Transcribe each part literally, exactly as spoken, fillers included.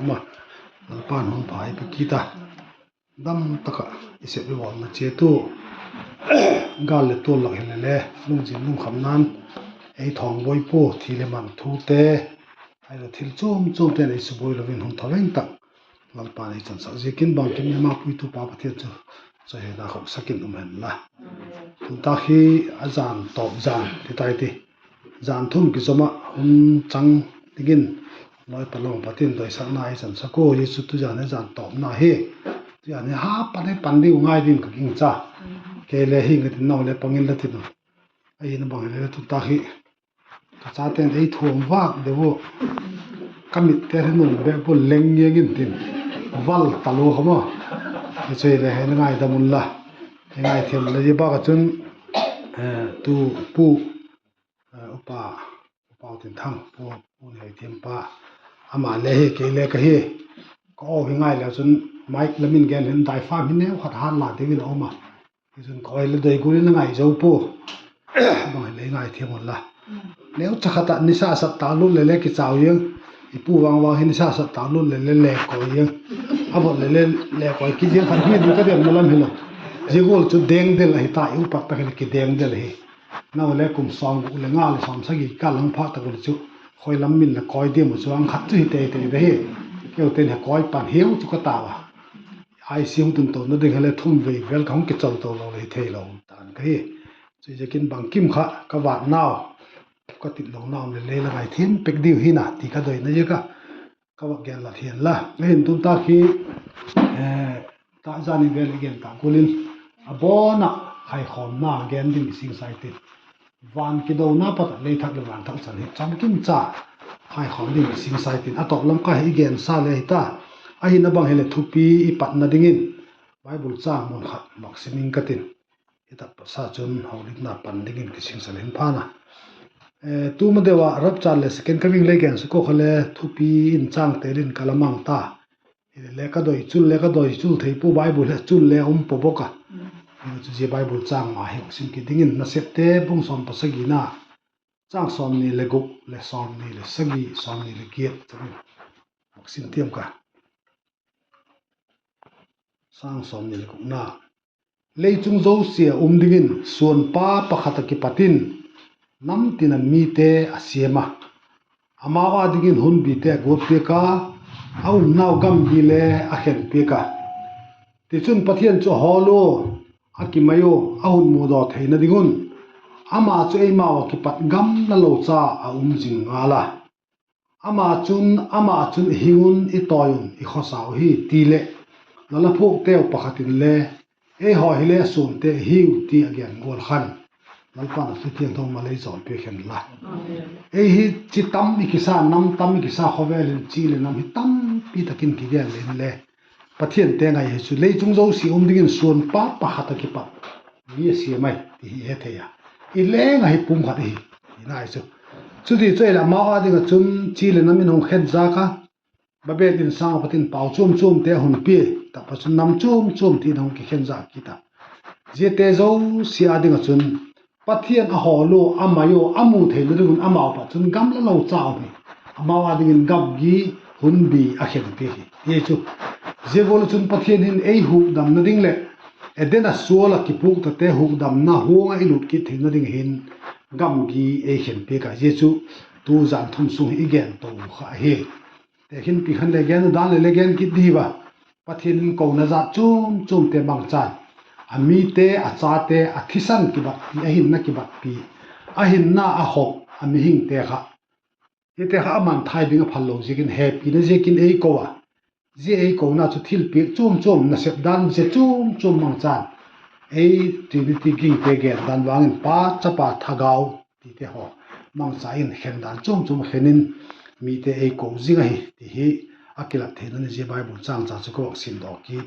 um a, Lalpa'n hun pha ei pe kit a, dam tak ah i sep i vawlna chiat u, gâl leh tual lak hile le lungzin lungkhamna'n ei thawngbawi pua, thi leh man thute, ahilo thil chuam chuamte'n ei subuai lo in hun thaveng tak Lalpa'n ei chansak ziakin bangkim i ma puitupa Pathian chu chawihoina khawksak in um hen la. Tun tak hi a jan tawp jan ti tai ti, jan thum kizom ah hun chang dingin lawi pa lam ah Pathian doisakna ei chansak ua, zia chu tu jan hi jan tawpna hi. Tu jan hi ha pan ei pan diu ngai dingin ka gingcha. Kei le hing ka tin, nau le pang inla tin, ahi na bang hile tun tak hi ka chate'n ei thuam vâk deu u, ka mitte hi nuam bêk pua, leng ngiang intin, val talua kha maw. Hi chu hile he ngaidam unla, ngaithiam unla, zia bâk ah chun tu pu, upa, upa Tinthang, pu, pu Neithiampa, ama le hi kei le ka hi, ka aw hi ngai leu chun, mic lam in gen hin dai fam hi neu khat hât la deu in a um a, tichun ka aw hile doi gual in a ngai zo pua, bang hile ngaithiam unla. Neucha khat ah nisa sat tak lut leh le kichau ziang, i pu vang vang hi nisa sat tak lut leh le lekawi ziang, a vot leh le lekawi kit ziang khat hi ding ka demna lam hilo. Zia gual chu dengdel ahi ta, i upat tak hile kidengdel ahi. Nau le kum sawmguk leh nga leh sawmsagi kikâl lang phâk tak ua le chu, khoi lam min la kawi diam u chu ang khat chu hi tei tei da hi. Keute'n he kawi pan hiau chu ka tau a, ICU tun tona ding hile thum vei vel ka hung kichol to lo le hi theilo tan ka hi. Chuziakin bangkim kha ka vâtnau ka tit lonau le le la ngaithiam pek diu hina ti ka doina ziak a ka vak gen la thian la. Ahin tun tak hi, tak zani vel i gen tak gual in, a bawn ah khaikhawmna gen ding i singsa i tin, van kidona pat ah lei thak leh van thak chan hi chamkim cha khaikhawm ding i singsa i tin, a tawp lam kha hi i gensa le hi ta. Ahin a bang hileh thupi i patna dingin Bible châng mun khat vak sim ing ka tin, i tak pasa chun holimna pan dingin kisingsa le hin phan a. Tu ma deu ah rapture leh second coming lei gen suk kha le thupi in châng tel in ka la mang ta. Hile le ka doi chul le ka doi chul thei pua, Bible hi a chul le um pua bawk a. Chu zia Bible châng ma hi vak sim kit dingin Nasepte bung sawm pasagina, châng sawmni leh guk leh sawmni leh sagi, sawmni leh giat chun vak sim tiam ka. Châng sawmni leh gukna, lei chung zosia um dingin suanpa pakhat ah kipat in nam tin a mite a siam a, amau â dingin hunbite a guat piak a, a umnau gamgi le a khen piak a. Tichun, Pathian chu a hawl ua, a kimai ua, a hun mudaw theina ding un, ama chu eimau ah kipat gamla lo cha a um zing ngal a. Ama chun, ama chun i hing un, i tawi un, i khawsa uhi, ti leh, la la phuakteu pakhat inle, eihaw hile a suante i hiu, ti a gen gual khan, Lalpa'n a thu thiangtho mal ei jawlpiak hen la. Ei hi chi tam i kisa, nam tam i kisa, khawvel in chi leh nam hi tampi tak in kigen le inle, Pathiante ngai hi chu lei chung zosia um dingin suanpa pakhat ah kipat mi a siam ai ti hi he thei a. I leng ahi pum khat ihi, tina hi chu. Chuti chu ahileh amau â ding ah chun chi leh nam in hung khen zak a, Babel insâng ah pat in pau chuam chuamte a hun pia, tak pasa chun nam chuam chuam tin a hung kikhen zak kit a. Ziate zosia â ding ah chun Pathian a hawl ua, a mai ua, a mu theina ding un amau pat chun gamla lo cha um hi, amau â dingin gamgi, hunbi a khen piak hi, ti chu. Zia gual ah chun Pathian hin ei hukdamna ding leh Eden a sual ah kipuktate hukdamna huang ah i lut kit theina ding hin gamgi ei khen piak a, zia chu tu jan thum sung hi i gen to kha ahi. Tekhinpi khan le gen u dan leh le gen kit di va. Pathian in kona zat chuam chuamte mangchan, a mite, a chate, a thisan kibatpi, a hinna kibatpi, a hinna a hok a mihingte kha, hite kha a mangthai ding a phal lo ziakin, hepina ziakin ei ko a. Zia ei kona chu thilpiak chuam chuam, nasep dan zia chuam chuam mangchan, ei Trinity gingte gen dan vang in Pa, Chapa, Thagau tite haw mangcha in khen dan chuam chuam a khen in mite ei ko zing ahi ti hi a kilat theina ni zia Bible châng cha chu ka vak simdaw kit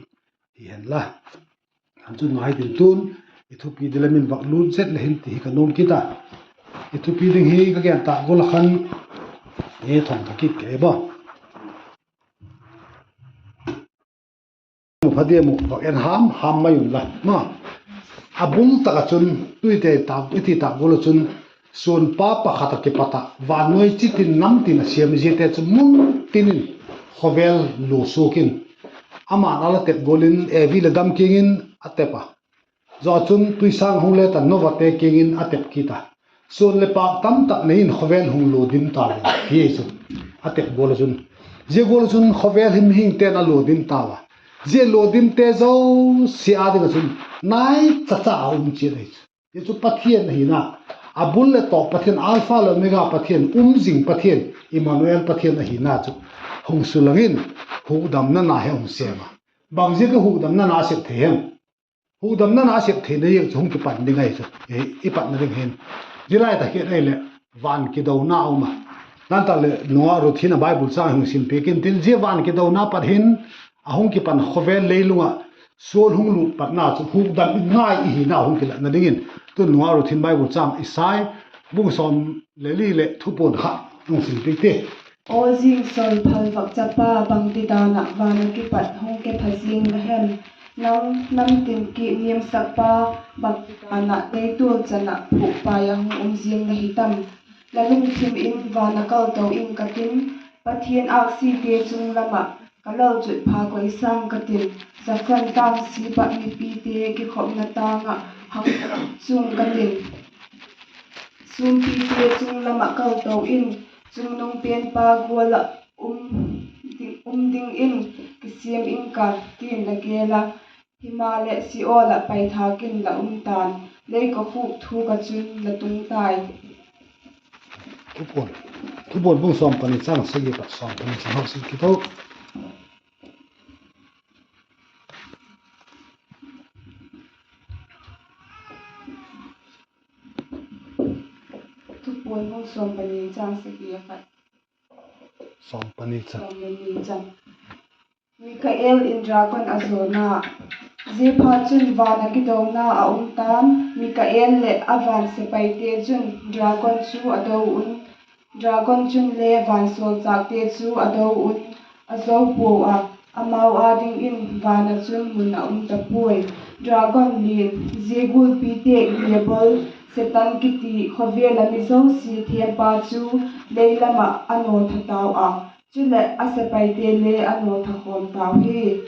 hi hen la. An chun ngai ding tun, i thupi ding lam in vak lut zet le hin ti hi ka nuam kit a. I thupi ding hi ka gen tak gual ah khan e thong ka kit kei ba. Mu pha dia mu vak en ham ham mai unla ma. A bul tak ah chun, tui te tak, i ti tak gual ah chun, suanpa pakhat ah kipat ah vannuai chitin nam tin a siam ziate chu mun tin in khawvel lua suak in, ama'n a la tep gual in Evi leh Adam kiang in a tep a. Zia chun tuisâng hung let a, Novate kiang in a tep kit a. Suan leh pâk tamtak nei in khawvel hung lua dim tau in, hi chu, a tep gual ah chun. Zia gual ah chun khawvel hi mihingte'n a lua dim tau a. Zia lua dimte zosia â ding ah chun nai chacha a um chiat ahi chu. Hi chu Pathian ahina, a bul leh tawp Pathian, Alpha leh Omega Pathian, um zing Pathian, Immanuel Pathian ahina chu hung sulang in, hukdamna na hi hung sêm a. Bangziak a hukdamna na sep thei hem? Hukdamna na sep theina ziak chu hung kipan ding ahi chu, i patna ding hin. Zia lai tak hin ahileh, van kidona a um a. Nang tak leh nungak Ruth hin a Bible châng hung sim piak intin, zia van kidona pat hin a hung kipan khawvel leilung ah suan hung lut patna chu hukdam i ngai i hina hung kilatna dingin, tun nungak Ruth hin Bible châng Isai bung sawm le li leh Thupuan kha hung sim piak ti. Aw zingsol phalvâk chapa, bangtidan ah van ah kipat hung kepha ziang la hem? Nang namtin kip niamsakpa, bangtidan ah teitual chan ah phukpai ah hung um ziang la hi tam? La lungthim in van ah kal to ing ka tin, Pathian âksite chung lam ah ka lalchutpha koisâng ka tin, Zafran tâng sip ah mipite kikhopna tâng ah hang chung ka tin. Sûmpite chung lam ah kal to in, chungnung penpa gual ah um dingin kisiam ing ka, ti'n la gel a. Himaleh, Sheol ah paithâk in la um ta'n, lei kokhuk thuk ah chun la tung tai. Thupuan bung sawm pani châng sagi pat sawm pani châng hak sik kito. Thupuan bung sawm pani châng sagi a pat sawm pani châng. Mikael in dragon a zawna. Ziaphatchun van ah kidona a um ta'n, Mikael leh a van sepaite chun dragon chu a do un. Dragon chunle vansawlchâkte chu a do un, a zo puau a, amau â dingin van ah chun mun a um ta puai. Dragon lian, zia gulpite Diabol, Setan kiti khawvel ah mi zosia thêmpa chu lei lam ah a nawtha tau a, chuleh a sepaite le a nawtha khawm tau hi.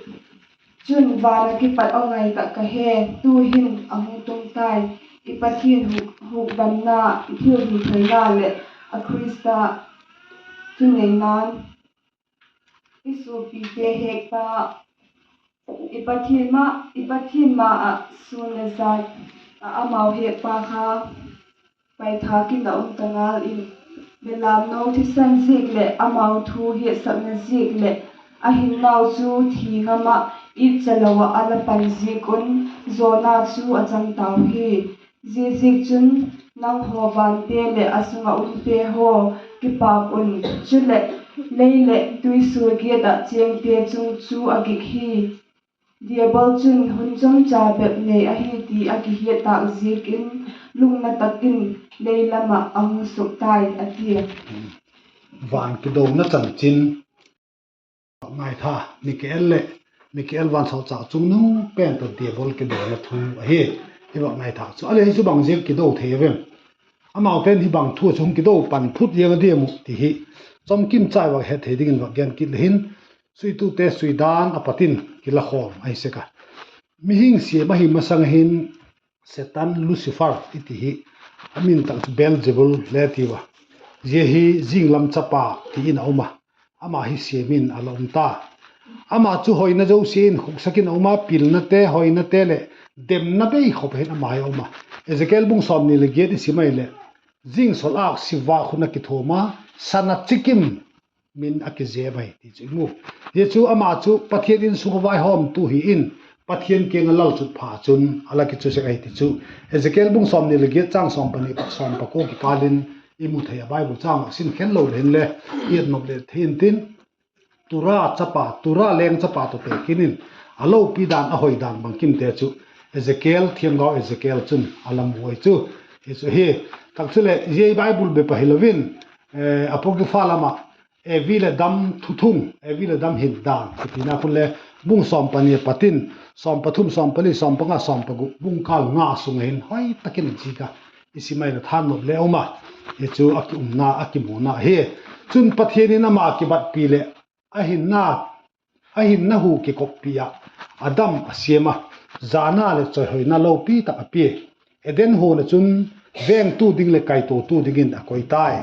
Chun van ah kipat aw ngai tak ka he, tu'hin a hung tung tai, i Pathian hukdamna, i thilhithoina leh a Khrista thuneina'n i suapite hekpa, i Pathian ma ah sûn le zan ah amau hekpa kha paithâk in a um ta ngal in, belamno thisan ziak leh amau thu hiatsakna ziak leh a hinnau chu thi ngam ah itcha lo ah a la pan ziak un zawna chu a chang tau hi. Ziaziakchun, nanghaw vante leh a sung ah umte haw, kipâk un; chuleh, lei leh tuisuagiat ah chêngte chung chu a gik hi. Diabol chun hun chomcha bep nei ahi ti a kihiat tâk ziakin, lungna tak in lei lam ah a hung suk tai, a tia. Van kidona chanchin. Ngaitha, Mikael leh, Mikael vansawlchâk chungnung pen tawh Diabol kidona thu ahi. I va ngaitha chu, a le hi chu bang ziak kido thei a vem? Amaute'n hi bang thu a chu hung kido pan phut ziang a diam uh ti hi chomkim cha i va het thei dingin va gen kit le hin, suitute sui dan a pat in kila khawm ahi sek a. Mihing siam ahi masang hin, Setan Lucifer i ti hi, a min tak chu Beelzebul le tiu a. Zia hi zinglam chapa ti in a um a, ama hi siam in a la um ta. Ama chu hoina zosia in khuksak in a um a, pilnate, hoinate leh demna bei khop hin ama hi a um a. Ezekiel bung sawmni leh giat i sim ahileh, zingsol âksi vâk hun a kithuam a, sana chikim min a kizem ahi ti chu i mu. Zia chu ama chu Pathian insung a vaihawmtu hi in, Pathian kiang ah lalchutpha chun a la kichu sek ahi ti chu Ezekiel bung sawmni leh giat châng sawm pani pat sawm pakua kikâl in i mu thei a, Bible châng ah sim khen lo le hinle i et nop le thei intin, Tura chapa, Tura leng chapa tawh tekin in a lopi dan, a hoi dan bangkimte chu Ezekiel, thiamgau Ezekiel chun a la mu ahi chu. Hi chu hi, tak chuleh zia Bible bep ahilo in, Apocrypha lam ah Evi leh Adam thuthung, Evi leh Adam hin dan kitina khun le, bung sawm pani a pat in sawm pathum, sawm pali, sawm panga, sawm paguk, bung kâl nga sung ah hin hoi tak in a zik a, i sim ahileh thanop le um a. Hi chu a kiumna, a kimuna hi. Chun Pathian in ama kibatpi leh a hinna, a hinna hu kikoppi ah Adam a siam a, jana leh chawihoina lopi tak a pia. Eden huan ah chun vengtu ding leh kaituatu dingin a koi tai.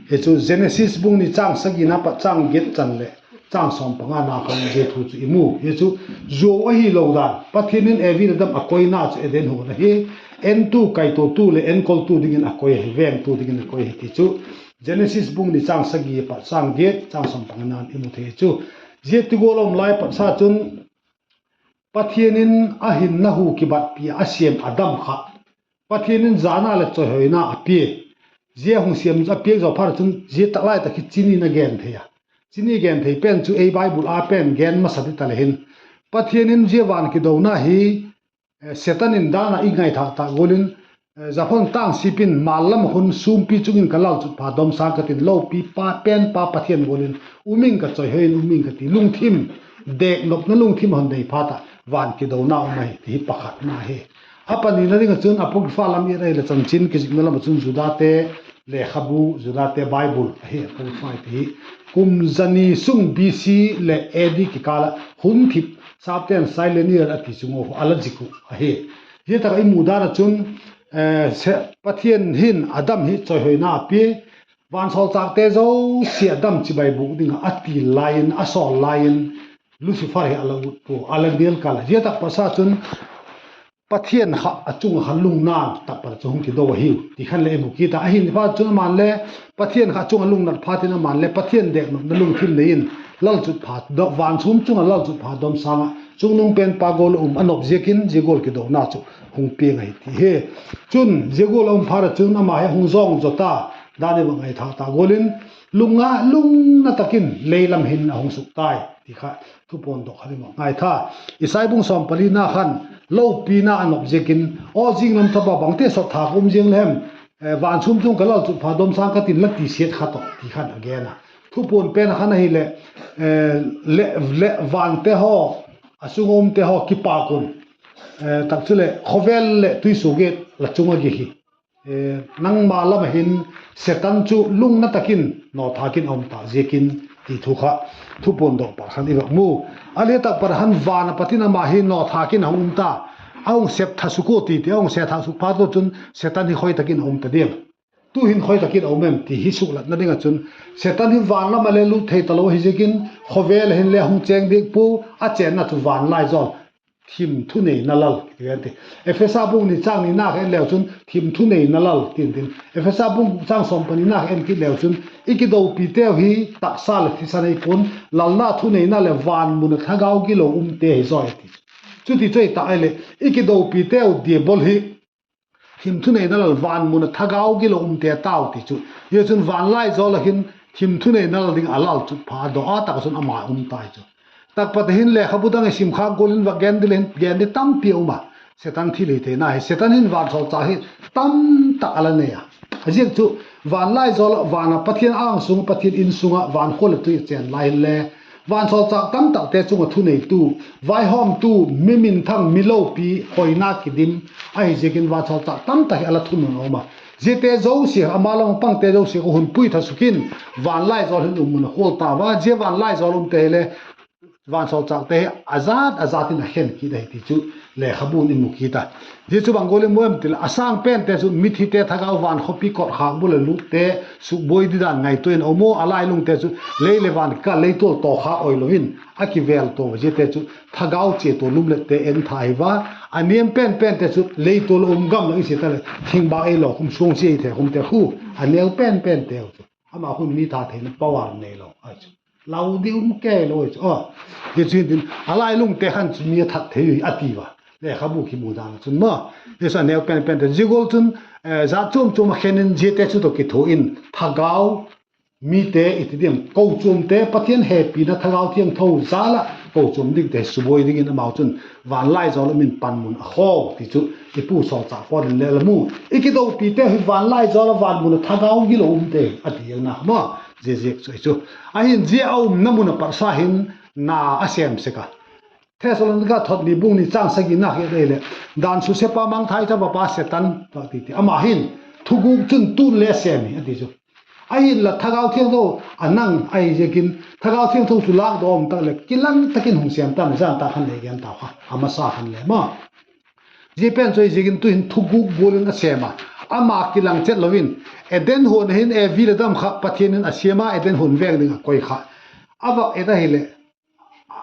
Hi chu Genesis bung ni châng sagina pat châng giat chan leh châng sawm pangana khan zia thu chu i mu. Hi chu zuau ahilo dan, Pathian in Evi leh Adam a koina chu Eden huan ahi. Entu, kaituatu leh enkoltu dingin a koi ahi, vengtu dingin a koi ahi ti chu Genesis bung ni châng sagi pat châng giat châng sawm pangana i mu thei chu. Zia ti gual a um lai pat sa chun Pathian in a hinna hu kibatpi ah a siam Adam kha Pathian in jana leh chawihoina a pia. Zia hung siam a piak zaw phat chun zia tak lai tak hi chini a gen thei a. Chini gen thei pen chu ei Bible a pen gen masa di ta le hin, Pathian in zia van kidona hi Setan in dan ah i ngaithâk tak gual in, Zaphon tâng sip in, mal lam ah khun sûmpi chung in ka lalchutpha dom sâng ka tin, lopi pa pen pa Pathian gual in um ing, ka chawihoi in um ing ka ti lungthim, dêknopna lungthim a hun nei phat ah van kidona um ahi ti hi pakhatna hi. A panina ding ah chun Apocrypha lam i et ahileh chanchin kizikna lam ah chun Judate lekhabu, Judate Bible ahi, Apocrypha ti hi kum zani sung B C leh A D kikâl ah hun thip Sapte'n Silenial a ti chung uh a la zik uh ahi. Zia tak ah i mu dan ah chun Pathian hin Adam hi chawihoina a pia, vansawlchâkte zosia Adam chibai bûk ding ah a til lai in, a sawl lai in, Lucifer hi a la ut pua, a la nial kâl a. Zia tak pat sa chun Pathian kha a chung ah khan lungna tak pat chu hung kido ahiu ti khan le i mu kit a. Ahin phat chun aman le Pathian kha chung ah lungnat phat in aman le Pathian dêknopna lungthim nei in lalchutpha, vansûm chung ah lalchutpha dom sâng ah chungnung pen pa gual a um a nop ziakin zia gual kidona chu hung piang ahi ti hi. Chun zia gual a um phat ah chun ama hi hung zawng zaw ta, dan i va ngaithâk tak gual in, lungna tak in lei lam hin a hung suk tai ti kha Thupuan dok khat i va ngaitha. Isai bung sawm palina khan lopina a nop ziakin, aw zing lam tapa bangte sawt thâk um ziang le hem, vansûm chung ka lalchutpha dom sâng ka tin la ti siat kha tawh ti khan a gen a. Thupuan pen a khan ahileh, le, le vante haw, a chung a umte haw kipâk un, tak chuleh khawvel leh tuisuagiat la chung a gi hi, nangma lam ah hin Setan chu lungna tak in nawthâk in a um tâk ziakin ti thu kha Thupuan dok pat khan i va mu. A le tak pat khan van a pat in ama hi nawthâk in a hung um ta, a hung sep tha suk ua ti ti, a hung sep tha suk phat ua chun Setan hi khoi tak in a um ta diam? Tu'hin khoi tak in a um em ti hi suklatna ding ah chun, Setan hi van lam ah le lût thei talo ahi ziakin khawvel ah hin le hung chêng diak pua, a chênna chu vanlaizawl, thim thuneina lal ti. Ephesa bung ni châng nina kha en leu chun thim thuneina lal tin tin, Ephesa bung châng sawm panina kha en kit leu chun, i kidopiteu hi taksa leh thisan ei pua'n, lalna, thuneina leh van mun ah thagau gilo umte hi zaw i ti. Chuti chu i tak ahileh i kidopiteu Diabol hi thim thuneina lal, van mun ah thagau gilo umte tau ti chu. Zia chun vanlaizawl ah hin thim thuneina lal ding a lalchutpha a daw a, tak ah chun ama um tai chu. Takpat hin lekhabu dang i sim khâk gual in va gen di le hin gen di tampi a um a. Setan thilhitheina hi, Setan hin vansawlchâk hi tamtak a la nei a. A ziak chu vanlaizawl ah, van ah Pathian âng sung ah, Pathian in sung ah, vankhua leh tui a chên lai hin le vansawlchâk tamtakte chung ah thuneitu, vaihawmtu, mi minthang, mi lopi, hoina kidim ahi ziakin vansawlchâk tamtak hi a la thunun a um a. Ziate zosia, ama lam pangte zosia kha hun pui tha suk in, vanlaizawl hin um mun a khual ta ua, zia vanlaizawl umte hile vansawlchâkte hi a zat a zat in a khen kit ahi ti chu lekhabu'n i mu kit a. Zia chu bang gual i mu em ti leh, a sâng pente chu mithite thagau, van khawpi kotkhâk bul ah lutte sukbuai didan ngaitua in a um ua, a lailungte chu lei leh van kikâl leitual tawkhâk oilo in a kivêl to a, ziate chu thagau chia tua lum lette en tha hi ua, a niam pen pente chu leitual a um gam lo i sia ta leh thingbâk ei lo khum suang chia i the khumte khu, a neu pen pente chu ama khun mi that theina power neilo ahi chu. Lau di um kei lo chu a. Hi chu hin tin, a lailungte khan chu mi a that thei a ti ua, lekhabu kimu dan ah chun maw. Hi chu a neu pen pente zia gual chun, jat chuam chuam a khen in ziate chu tawh kithua in thagau, mite i ti diam, kochuamte, Pathian hepina thagau thiangtho jal ah kochuam dingte hi subuai dingin amau chun vanlaizawl um in panmun a khaw ti chu i pu sawlchâk Paul in le a la mu. I kidopiteu hi vanlaizawl ah van mun ah thagau gilo umte a ti a na maw. Zia ziak chu ahi chu. Ahin zia a umna mun a patsa hin na a sêm sek a. Thessalonika thot ni bung ni châng sagina kha et ahileh, dan susepa, mangthai chapapa Setan ti ti, ama hin thugûk chun tun le a sêm hi a ti chu. Ahinla Thagau Thiangtho a nang ahi ziakin, Thagau Thiangtho chu lâkdaw um tak leh kilang tak in hung sêm ta'n, zan tak khan le gen tau kha, a masa khan le maw. Zia pen chu ahi ziakin tu'hin thugûk gual in a sêm a, ama kilang chet lo in, Eden huan ah hin Evi leh Adam kha Pathian in a siam a, Eden huan veng ding a koi kha. A vak et ahileh,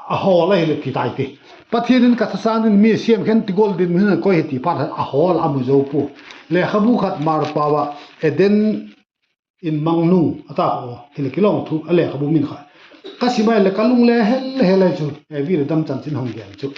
a hawl ahileh ti tai ti. Pathian in ka thasâng in mi siam khen ti gual dinmun in a koi hi ti phat a hawl a mu zo pua. Lekhabu khat Marpau ah Eden in mang nung a ta kha, hileh kilawm thu a lekhabu min kha ka sim ahileh ka lung le hel hel ahi chu, Evi leh Adam chanchin hung gen chu.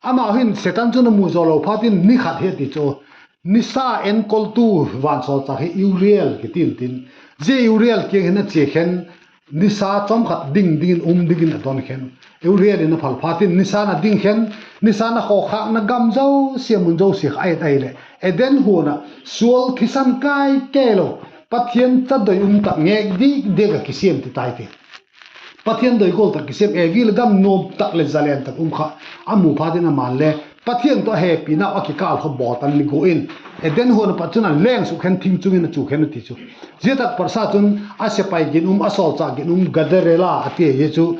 Amau hin Setan chun a mu zaw lo phat in ni khat hi a ti chu, nisa enkoltu vansawlchâk hi Uriel kiti intin, zia Uriel kiang hin a chia khen, nisa chawm khat ding dingin um dingin a don khen. Uriel in a phal phat in nisa'n a ding khen, nisa'n a khawkhâkna gam zosia, mun zosia kha a et ahileh, Eden huan ah sual thisan kai kei lo, Pathian chadoi um tak ngêk dik dik ah kisiam ti tai ti. Pathian doi gual tak kisiam, Evi leh Adam nuam tak leh zalen tak um kha a mu phat in ama'n le Pathian tawh a hepinau a kikâl kha bawl tan li gua in, Eden huan ah pat chun a leng suk khen, thing chung in a chu khen a ti chu. Zia tak pat sa chun a sepai ginum, a sawlchâk ginum Gadarela a ti hi chu,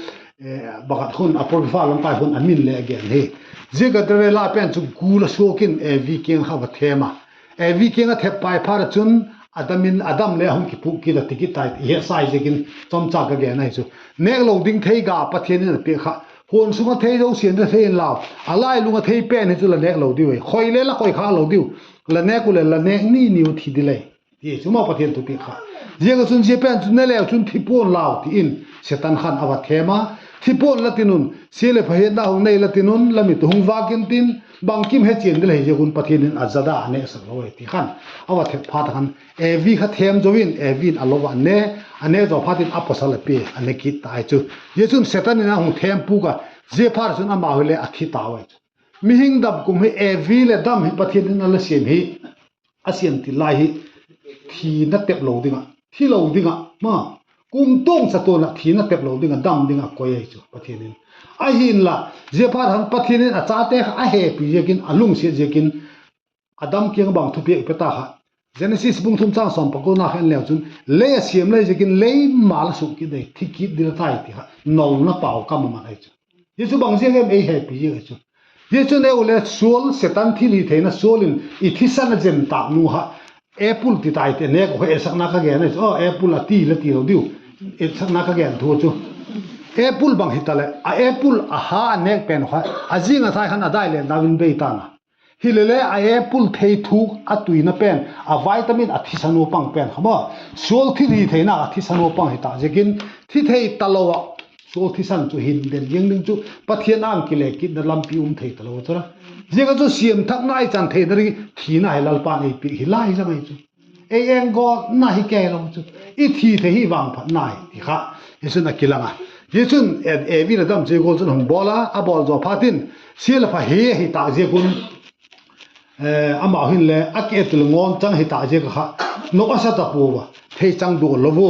pakhat khun Apocrypha lam kai khun a min le a gen hi. Zia Gadarela pen chu gul a suak in Evi kiang kha va thêm a. Evi kiang a thep pai phat ah chun Adam in, Adam le a hung kipuk kit a ti kit tai ti, hetsai ziakin chawmcha ka gen ahi chu. Nêk lo ding theiga Pathian in a piak kha, huan sung ah thei zosia in la thei inlau, a lailung ah thei pen hi chu la nêk lo diu ahi, khoi le la khoi khâk lo diu, la nêk uh leh la nêk ni ni uh thi ding ahi, ti chu maw Pathian thupiak kha. Ziak ah chun zia pen chu ne leu chun thi pua'n lau ti in Setan khan a va thêm a, thi pua'n la tin un, sia leh pha hiatna hung nei la tin un, la mit uh hung vâk intin, bangkim hechian ding la hi ziak un Pathian in a zada a nêksak lo ahi ti khan a va thep phat khan, Evi kha thêm zo in Evi in a lo a ne, a nêk zaw phat in a pawsal a pia a ne kit ta ahi chu. Zia chun Setan in a hung thêm puk a, zia phat chun amau hile a thi tau ahi chu. Mihing dam kum hi Evi leh Adam hi Pathian in a la siam hi, a siam til lai hi, thina tep lo ding ah, thi lo ding ah ma, kumtuang chatuan ah thina tep lo ding ah dam ding ah koi ahi chu Pathian in. Ahinla, zia phat khan Pathian in a chate kha a hepi ziakin, a lungsiat ziakin, Adam kiang bang thupiak pe ta kha, Genesis bung thum châng sawm pakuana kha en leu chun, lei a siam lai ziakin lei ma la suk kit dei, thi kit ding la tai ti kha nolna pau kam a mat ahi chu. Zia chu bang ziak em? Ei hepi ziak ahi chu. Zia chun ei u le sual, Setan thilhitheina sual in i thisan a zen tâk nu kha, apple ti tai ti nêk uh kha etsakna ka gen ahi chu, apple a ti la ti lo diu, etsakna ka gen thu chu. Apple bang hitaleh a apple a ha a nêk pen uh kha, a zing a thai khan a dai le nau in bei ta'n a. Hilele a apple thei thuk a tuina pen, a vitamin a thisan ua pang pen kha maw, sual thilhitheina a thisan ua pang hi ta ziakin, thi thei talo ah, sual thisan chu hin den ziang ding chu Pathian âng kile kitna lampi um thei talo chu la. Ziak ah chu siam thak nai chan theina ding thina hi Lalpa'n ei piak hi lai zang ahi chu. Ei enggawtna hi kei lo chu, i thi thei hi vangphatna hi ti kha, hi chun a kilang a. Hi chun Evi leh Adam chu gual chun hung bawl a, a bawl zaw phat in, sia leh pha hi ahi tâk ziak un, amau hinle a kiet le ngawnchang hi tâk ziak a kha, nop a sa ta pua a, theichang du lo u,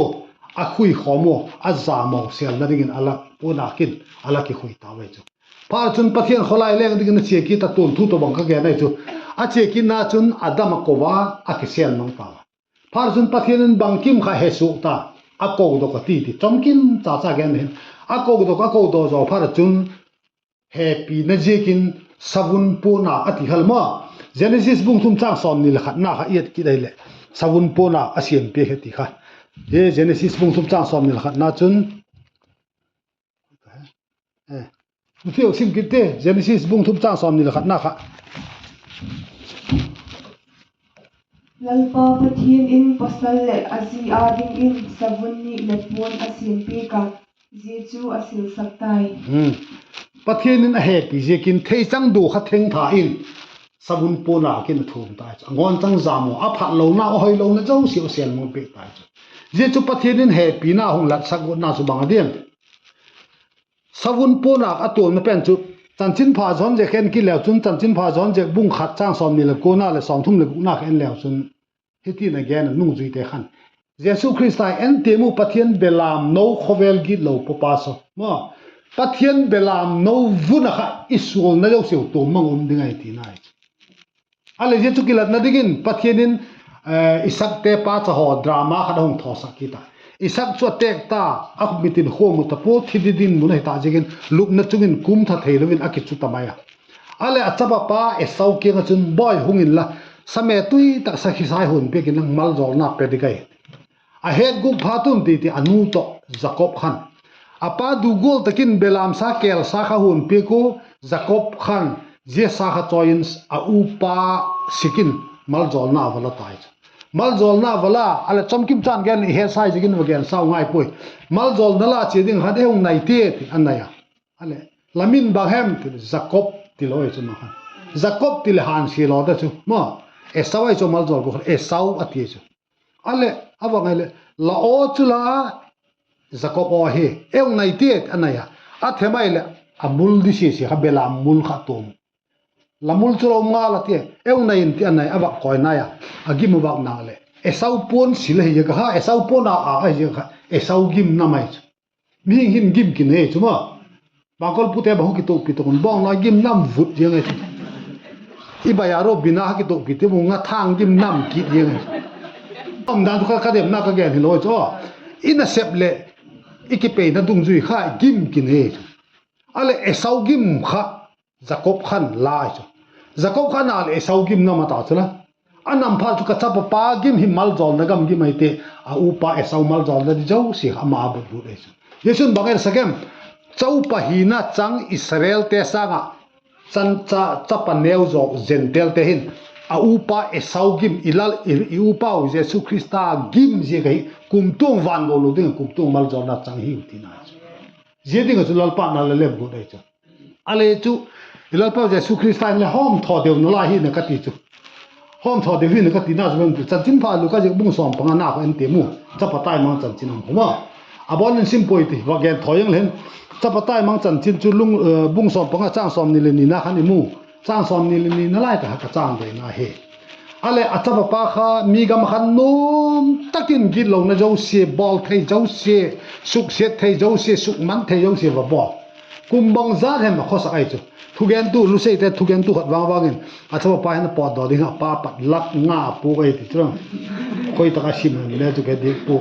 a khui khawm u, a zam u, sêlna dingin a la puanâk in a la kikhui tau ahi chu. Phat chun Pathian khawlai leng dingin a chia kit a, tuanthu tawhbang ka gen ahi chu. A chia kitna chun Adam a ko a, a kisêl mang tau a. Phat chun Pathian in bangkim kha he suak ta, a kodok a ti ti, chomkim cha cha gen hin. A kodok, a kodaw zaw phat chun, hepina ziakin savun puanâk a ti kha la maw. Genesis bung thum châng sawmni leh khatna kha i et kit ahileh, savun puanâk a siam piak hi ti kha. Hi Genesis bung thum châng sawmni leh khatna chun, sim kit te, Genesis bung thum châng sawmni leh khatna kha. Lalpa Pathian in pawsal leh a zi â dingin savun ni leh puan a siam piak a, zia chu a silsak tai. Pathian in a hepi ziakin theichang du kha thengtha in savun puanâk in a thuam tai chu, a ngawnchang zam u, a phatlona, a hoilona zosia a sêl mang piak tai chu. Zia chu Pathian in hepina hung latsak utna chu bang a diam? Savun puanâk a tuamna pen chu, Chanchinpha Johan ziak en kit leu chun, Chanchinpha Johan ziak bung khat châng sawmni leh kuana leh sawmthum leh gukna kha en leu chun, hitin a gen a, nungzuite khan, Jesu Khrista en tiam u, Pathian belamno khawvel gitlo pawpa saw maw, Pathian belamno vun ah kha i sualna zosiau tuam mang um ding ahi tina ahi chu. A leh zia chu kilatna dingin Pathian in, i sakte pa cha haw drama khat a hung thawsak kit a. Isak chu a têk ta, a mit in khua mu ta pua, thi ding dinmun ahi ta ziakin lupna chung in kum tha theilo in a kichu ta mai a. A leh a chapa pa Esau kiang ah chun, Bawi, hung inla, sa me tui tak, sa khisai hun piak inla, maljawlna pe ding ka hi. A het gûk phat un ti ti a nu tawh Jakob khan a pa du gual tak in belamsa kêlsa kha hun piak ua, Jakob khan zia sa kha chawi in a upa sik in maljawlna a va la tai chu. Maljawlna a va la a leh, chamkim chan gen i hetsai ziakin va gen sau ngai puai. Maljawlna la chia ding khan, E hung nai tia, ti a nai a. A leh, La min bang hem? ti leh, Jakob ti lo ahi chu ma khan. Jakob ti leh hânsia lo ta chu maw. Esau ahi chu maljawl gûk khan, Esau a ti chu. A leh a va ngai leh, La aw chu la, Jakob aw hi, E hung nai tia, a nai a. A them ai leh, a mul di sia sia kha, belam mul kha tuam. La mul chu la um ngal a tia, E hung nai in, ti a nai a, a va koi nai a. A gim a va nâk leh, Esau puan sil ahi ziak kha, Esau puan a a ahi ziak kha, Esau gim nam ahi chu. Mihing hin gim kinei chu maw. Bangkol pute bang hu kituakpi tak un, bawng lai gim nam vut ziang ahi chu. I bai a ro bina ha kituakpi te mu nga thang gim nam kit ziang ahi chu. Umdan chu kha ka demna ka gen hilo chu. I nasep leh i kipeina dungzui kha gim kinei chu. A leh Esau gim kha Jakob khan la ahi chu. Jakob khan a leh Esau gim nam a ta chu la. A nam phat chu, Ka chapa pa gim hi maljawlna gam gim ahi ti, a upa Esau maljawlna di zosia kha ama a butlut ahi chu. Zia chun bang en sak em? Chapa hina chang Israelte sâng ah chapa neu zaw Gentilete hin a upa Esau gim, i upa uh Jesu Khrista gim ziak ahi, kumtuang van go lo ding ah kumtuang maljawlna chang hiu tina chu. Zia ding ah chu Lalpa'n a la lem guat ahi chu. A leh chu, i Lalpa Jesu Khrista in le hawmthaw deu nalai hi na ka ti chu. Hawmthaw deu hi na ka tina chu, Chanchinpha Luka ziak bung sawm panga na kha en ti mu. Chapa taimang chanchin a um kha maw. A bawn in sim puai ti, va gen thaw ing le hin. Chapa taimang chanchin chu bung sawm panga châng sawmni leh nina khan i mu. Châng sawmni leh nina lai tak kha ka châng dena hi. A leh a chapa pa kha mi gam ah khan nuam tak in gitlona zosia, bawl thei zosia, suksiat thei zosia, sukman thei zosia va bawl. Kum bangzat hem a khawsak ahi chu. Thugentu, Luseite thugentu khat vang vang in, a chapa pa hin a pawtdaw ding a pa pat lak nga a puak ahi ti chu. Khoi tak a sim le chu ka diak pua.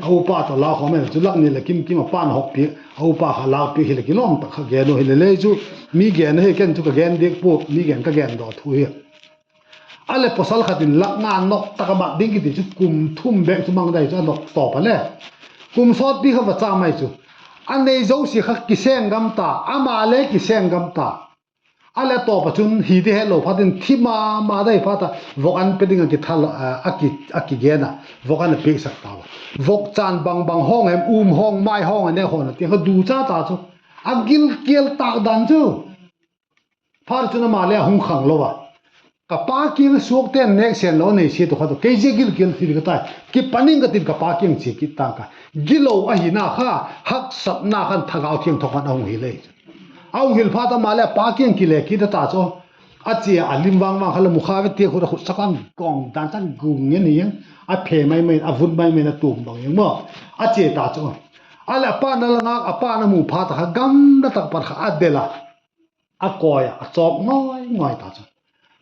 A upa tawh la khawm en chu lak ni leh kim kim a pa'n a hawkpiak, a upa kha lâkpiak hileh kilawm tak kha gen u hile le chu. Mi gen ahi, ken chu ka gen diak pua, mi gen ka gen daw thu hi. A leh pawsal khat in lak nga nop tak a mat ding kiti chu kum thum bêk chu mang dai chu a nop tawp a le. Kum sawtpi kha va châm ai chu. A nei zosia kha kiseng gam ta, ama le kiseng gam ta. A leh a tawp ah chun hi ti hetlo phat in thi ma ma dai phat a, vok an pe ding a kigen a, vok an a piaksak tau a. Vok chân bang bang hawng hem, um hawng, mai hawng a nêk hawn a ti kha du cha ta chu. A gilkial tâk dan chu. Phat chun ama le a hung khanglo a, Ka pa kiang a suakte'n nêk sen lo a nei sia tu kha tu, kei zia gilkial thil ka tai, kipan ing ka tin ka pa kiang chia kit tang ka. Gilo ahina kha, haksatna khan Thagau Thiangtho khan a hung hil ei. A hung hil phat ama le a pa kiang kile kit a ta chu. A chia a lim vang vang kha la mu kha ve ti khut a khut sak an kong dan chan gung ngen hi ang. A phe mai mai, a vun mai mai, a tuam bang hi ang maw. A chia ta chu. A leh a pa'n a la ngâk, a pa'n a mu phat a kha gamla tak pat kha a del a. A kawi a, a chawk ngai ngai ta chu.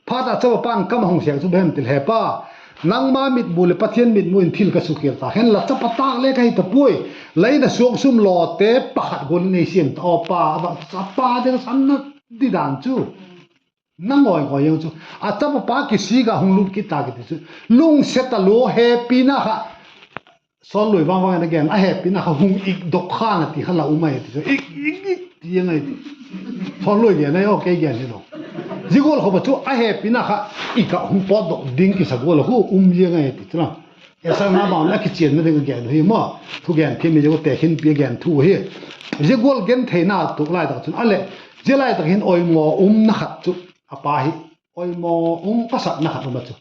Phat a chapa pa'n kam a hung sêk chu bang hem ti le, He pa, nangma mitmu leh Pathian mitmu in thil ka sukhial ta khen la, chapa tâk le ka hi ta puai. La in a suak sum lawte pakhat gual in ei siam ta aw pa, a va, a pa ding a sanna di dan chu. Na ngai ngai ang chu. A chapa pa kisik a hung lut kit ta kiti chu. Lungsiat a lua, hepina kha Sawnlui vang vang in a gen, a hepina kha hung ikdok khan a ti kha la um ai ti chu, ik ik ik ti ang ai ti. Sawnlui gen ai aw, kei gen hilo. Zia gual khop a chu a hepina kha ik ah hung pawtdok ding kisa gual a khu um ziang ai ti chu la. Esau na bang a kichianna ding a gen hi maw. Thugen thiam mi zia gual tekhinpi a gen thu hi. Zia gual gentheina tuak lai tak chun a leh, zia lai tak hin oimaw umna khat chu, a pa hi oimaw um ka sakna khat um a chu.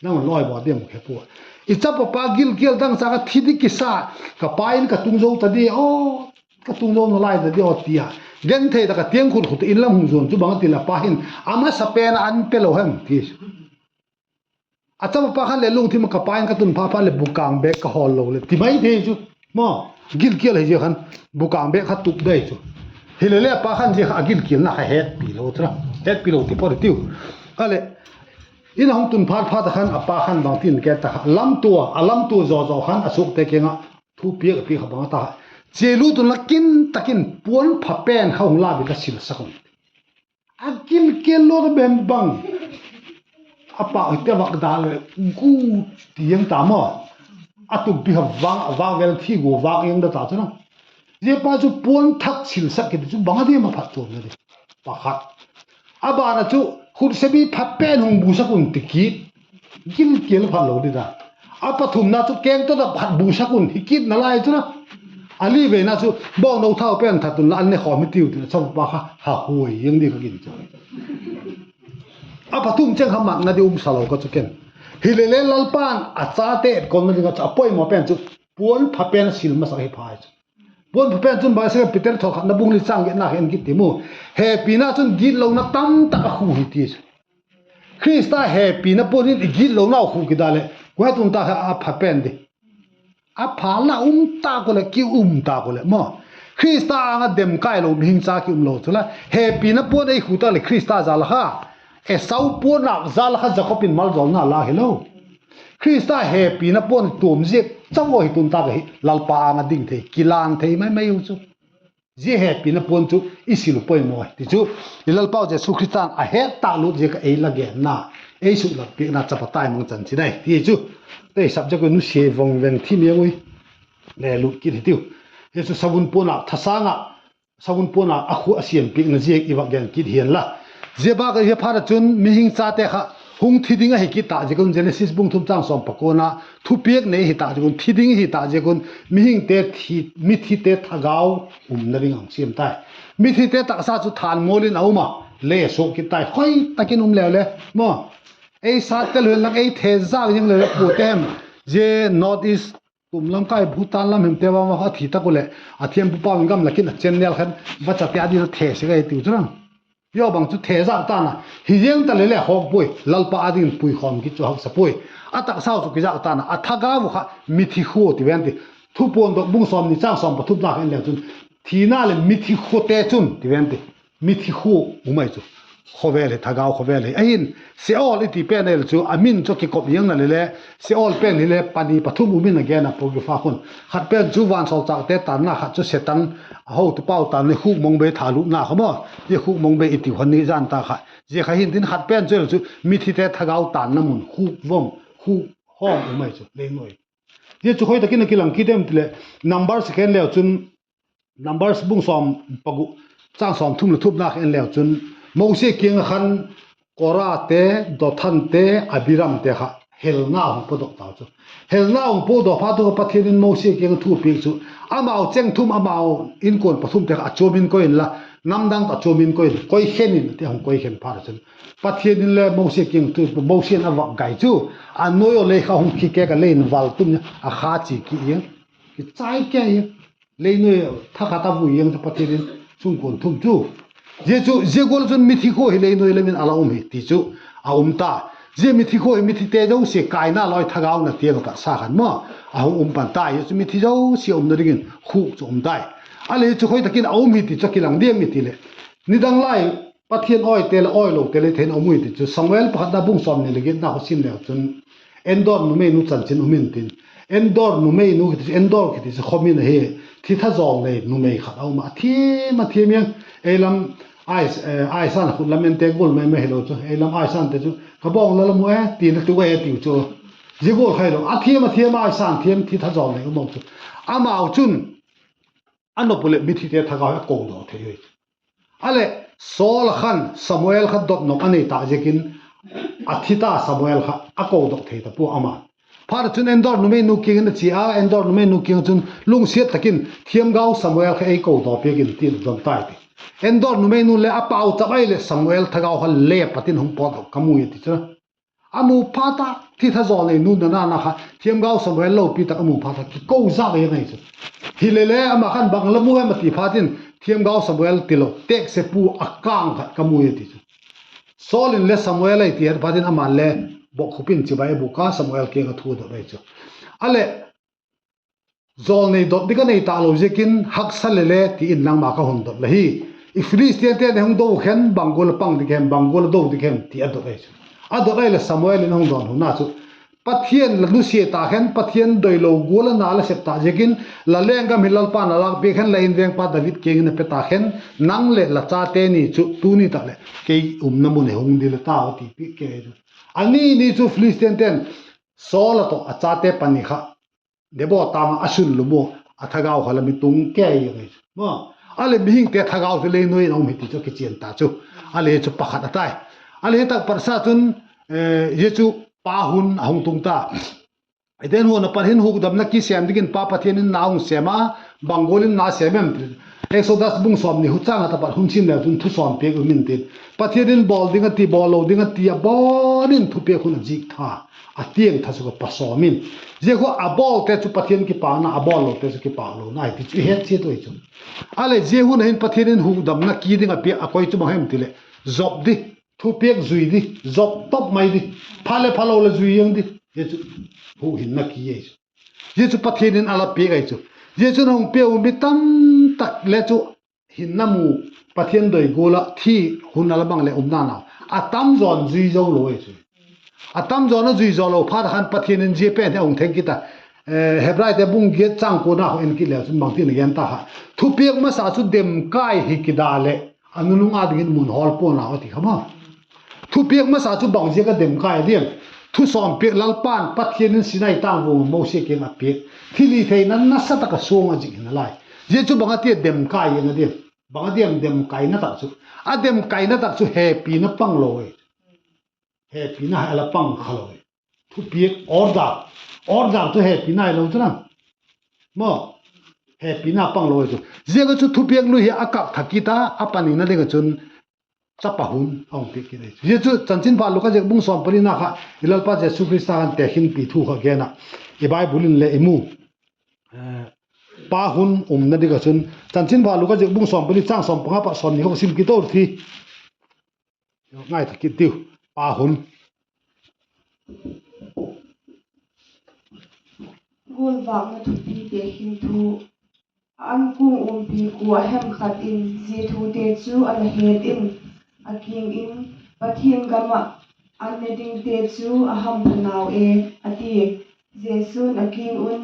Nang un la oimaw diam he pua. I chapa pa gilkial dangchâk a thi di kisa, ka pa in ka tung zo ta di aw, ka tung zo nalai ta di aw ti a, genthei tak a tiang khut khut in lam hung zuan chu bang a ti le, a pa hin a masapen a an pe lo hem ti. A chapa pa khan le lungthim a, Ka pa in ka tun pha phat leh bukang bêk ka hawl lo leh, ti mai thei chu. Maw, gilkial hi zia khan, bukang bêk kha tup dai chu. Hilele a pa khan zia kha a gilkialna kha hetpi lo chu la, hetpi lo ti pawt tiu. A leh, in a hung tun phat phat a khan a pa khan bangtin ke ta kha, lamtua, a lamtua zaw zaw khan a suakte kiang ah Thupiak a piak kha bang a ta, chia lut unla, kin tak in puan pha pen kha hung la vin la silsak un. A gilkial lo ka bem bang, a pâk hite vak da le, gu, ti ang ta maw. A tumpi kha vang, a vang vel thi gu vak ang da ta chu na. Zia pa chu puan thak silsak kiti chu bang a diam a phatchuamna di? Pakhat. A ban a chu, khutsebi pha pen hung busak un ti kit, gilkial phat lo di ta. A pathumna chu, kengtodap khat busak un hi kit nalai chu na. A li veina chu, bawngno thau pen that unla an ne khawm hi tiu ti na, chapa kha ha huai ang di ka gin chu. A pathum cheng kha matna di um sa lo ka chu ken. Hilele Lalpa'n a chate etkawmna ding ah chu a poimaw pen chu, puan pha pen a sil masak hi pha chu. Puan pha pen chun bang a sia, Peter thawn khatna bung li châng giatna kha en kit ti mu. Hepina chun gitlona tamtak a khu hi ti chu. Khrista hepina puan in i gitlonau khu kida leh, kuahetun ta kha a pha pen di? A pha la um ta kua leh, ki um ta kua leh maw. Khrista âng ah demkailo mihing cha ki um lo chu la. Hepina puan ei khu tak leh Khrista jal a kha, Esau puan âk jal a kha Jakob in maljawlna la hilo. Khrista hepina puan tuam ziak chau hi tun tak ahi, Lalpa âng ah ding thei, kilan thei mai mai u chu. Zia hepina puan chu i sil u poimaw ahi ti chu, i Lalpau Jesu Khrista'n a het tâk lut ziak ah ei la genna, ei suklat piakna chapa tai mang chanchin ahi ti chu, tei subject u nusia vang veng thi miang ui. Le lut kit hi tiu. Zia chu savun puan ah thasâng ah, savun puan ah a khu a siam piakna ziak i vak gen kit hianla. Zia bâk a hi phat ah chun mihing chate kha hung thi ding ahi kit tak ziak un, Genesis bung thum châng sawm pakuana thupiak nei hi tak ziak un, thi ding hi tak ziak un, mihingte, mithite thagau umna ding a hung siam tai. Mithite taksa chu thân mual in a um a, le suak kit tai, khoi tak in um leu le maw. Ei sat tel hen lang ei thezak ziang leu le, puate hem, zia North East tum lam kai Bhutan lam hemte vang a thi tak u leh, a thiampu pau in gam lak in a channel khan vachate â ding a the sek ahi tiu chu lang. Zia bang chu thezak ta'n a, hi ziang ta le le hawk puai, Lalpa â dingin puikhawm kit chu haksa puai. A taksau chu kizak ta'n a, a thagau kha mithi khua ti ven ti. Thupuan dawk bung sawmni châng sawm pathumna kha en leu chun, thina leh mithi khuate chun ti ven ti. Mithi khua um ahi chu. Khawvel hi thagau khawvel hi ahi'n, Sheol i ti pen ahile chu a min chu a kikop ziang na le le, Sheol pen hile pani pathum um in a gen a Apocrypha khun. Khat pen chu vansawlchâkte tânna, khat chu Setan, a hotu pau tânna, khukmong bei thalupna kha maw, zia khukmong bei i tiu kha ni jan ta kha. Zia kha hintin, khat pen chu chu mithite thagau tânna mun, khuk vom, khuk hawm um ahi chu lei nuai. Zia chu khoi tak in a kilang kit em ti leh, Numbers khen leu chun, Numbers bung sawm pagu châng sawmthum leh thumna kha en leu chun, Mosi kiang ah khan Korate, Dathante, Abiramte kha helna hung pawdok tau chu. Helna hung pawdok phat tu kha Pathian in Mosi kiang thu piak chu, amau cheng thum, amau inkuan pathumte kha a chuam in koi inla, namdang tawh a chuam in koi in, koi khen in ti, a hung koi khen phat ah chun, Pathian in le Mosi kiang thu, Mosi in a vak gai chu, a nuai aw lei kha hung khi kek a, lei in val tum a kha chi ki iang, kichai kei a, lei nuai thakhat a vui iang chu Pathian in sungkuan thum chu. Zia chu, zia gual chun mithi khua hi lei nuai lam in a la um hi ti chu a um ta. Zia mithi khua hi mithite zosia kaina lawi thagauna tiang a taksa khan maw, a hung um pan ta. Zia chu mithi zosia umna dingin khuk chu um tai. A le chu khoi tak in a um hi ti chu a kilang diam i ti leh, nidang lai Pathian awite leh awilote le thei in a um ui ti chu Samuel pakhatna bung sawmni leh giatna kha sim leu chun, Endor numeinu chanchin um intin, Endor numeinu kiti chu, Endor kiti chu khawmin ahi, thi tha zawlnei numei khat a um a, a thiam a thiam iang. Ei lam Aisan khut lam ente gual mai mai hilo chu, ei lam Aisante chu ka bawng la la mu e ti na tu e tiu chu, zia gual kha hilo, a thiam a thiam, Aisan thiam, thi tha zawlnei um a chu. Amau chun a nop u leh mithite thagau hi a kodaw thei ui. A leh, Saul a khan Samuel kha dotnop a nei tak ziakin, a thi ta Samuel kha a kodaw thei ta pua ama. Phat ah chun Endor numeinu kiang in a chia a, Endor numeinu kiang chun lungsiat tak in, thiamgau Samuel kha ei kodaw piak in, tin a don tai ti. Endor numeinu le a pauchap ahileh Samuel thagau kha le pat in hung pawtdok ka mu i ti chu. A mu phat a, thi tha zawlneinu nana kha thiamgau Samuel lopi tak a mu phat a kiko zak e ngai chu. Hilele ama khan bang la mu em a ti phat in, thiamgau Samuel tilo, teksepu a kâng khat ka mu i ti chu. Saul in le Samuel ahi ti a phat in ama le bokkhup in chibai a bûk a, Samuel kiang a thu dot ahi chu. A leh, zawlnei dot ding ka nei talo ziakin haksa lele ti in nangma ka hun dot la hi. I Philistiante hung do khen bang gual a pang ding hem, bang gual a do ding hem ti a dot ahi chu. A dot ahileh Samuel in a hung dawn huna chu, Pathian la nusia ta khen, Pathian doilo gual a na la sep ta ziakin, la lenggam hi Lalpa'n a lâkpiak khen, la invêngpa David kiang in a pe ta khen, nang leh la chate ni chu tuni tak leh kei umna mun hi hung ding la tau, a ti piak kei chu. A ni ni chu Philistinete'n Saul a tawh a chate pani kha Debaw tâng ah a sunlum ua, a thagau kha la mi tung kei a ngai chu. A leh mihingte thagau chu lei nuai in a um hi ti chu a kichian ta chu. A leh chu pakhat a tai. A leh hi tak patsa chun, zia chu pa hun a hung tung ta. Eden huan a pat hin hukdamna ki sêm dingin Pa Pathian in na hung sêm a, bang gual in na sêm em? Exodus bung sawmni hu châng a tapat hun sim leu chun thusawm piak um intin, Pathian in bawl ding a ti, bawl lo ding a ti a ban in thupiak hun a zik tha, a tiang tha chu ka pasawm in. Zia khu a bawlte chu Pathian kipâkna, a bawllote chu kipâk lona hi ti chu i het chiat ui chu. A leh zia hun a hin Pathian in hukdamna ki ding a piak a koi chu bang hem ti leh, zop di, thupiak zui di, zop top mai di, pha leh phalo leh zui ziang di, zia chu hukhinna ki ahi chu. Zia chu Pathian in a la piak ahi chu. Zia chun a hung pia u mi tamtak le chu hinna mu, Pathian doi gual ah thi hun a la mang leh umna nau a tamzaw'n zui zo lo ahi chu. A tamzaw'n a zui zo lo phat khan Pathian in zia pen hi a hung theng kit a. Hebraite bung giat châng kuana kha en kit leu chun bangtin a gen ta kha, thupiak masa chu demkai hi kida leh a nunung â dingin mun hawl pua'n lau a ti kha ma. Thupiak masa chu bang ziak a demkai a diam? Thusawm piak Lalpa'n Pathian in Sinai tângvuam ah Mosi kiang a piak thilhitheina nasa tak a suang a zik hi nalai. Zia chu bang a ti a demkai ziang a diam? Bang a diam demkaina tak chu? A demkaina tak chu hepina pang lo e. Hepina hi a la pang kha lo e. Thupiak order, order chu hepina hilo chu na. Maw, hepina pang lo chu. Ziak a chu thupiak lui hi a kap tha kit a, a panina ding ah chun chapa hun a hung piak kit ahi chu. Zia chu Chanchinpha Luka ziak bung sawm panina kha i Lalpa Jesu Khrista khan tekhinpi thu kha gen ah, i Bible in le i mu. Pa hun umna ding ah chun Chanchinpha Luka ziak bung sawm pani châng sawm panga pat sawmni kha sim kit ur ti. Ngai tha kit diu. Pa hun. Gualvâkna thupi tekhin thu. A ankuang umpi kua hem khat in zia thute chu a la het in, a kiang in, Pathian gam ah an ne dingte chu a hampha nau e, a tia. Jesu'n a kiang un,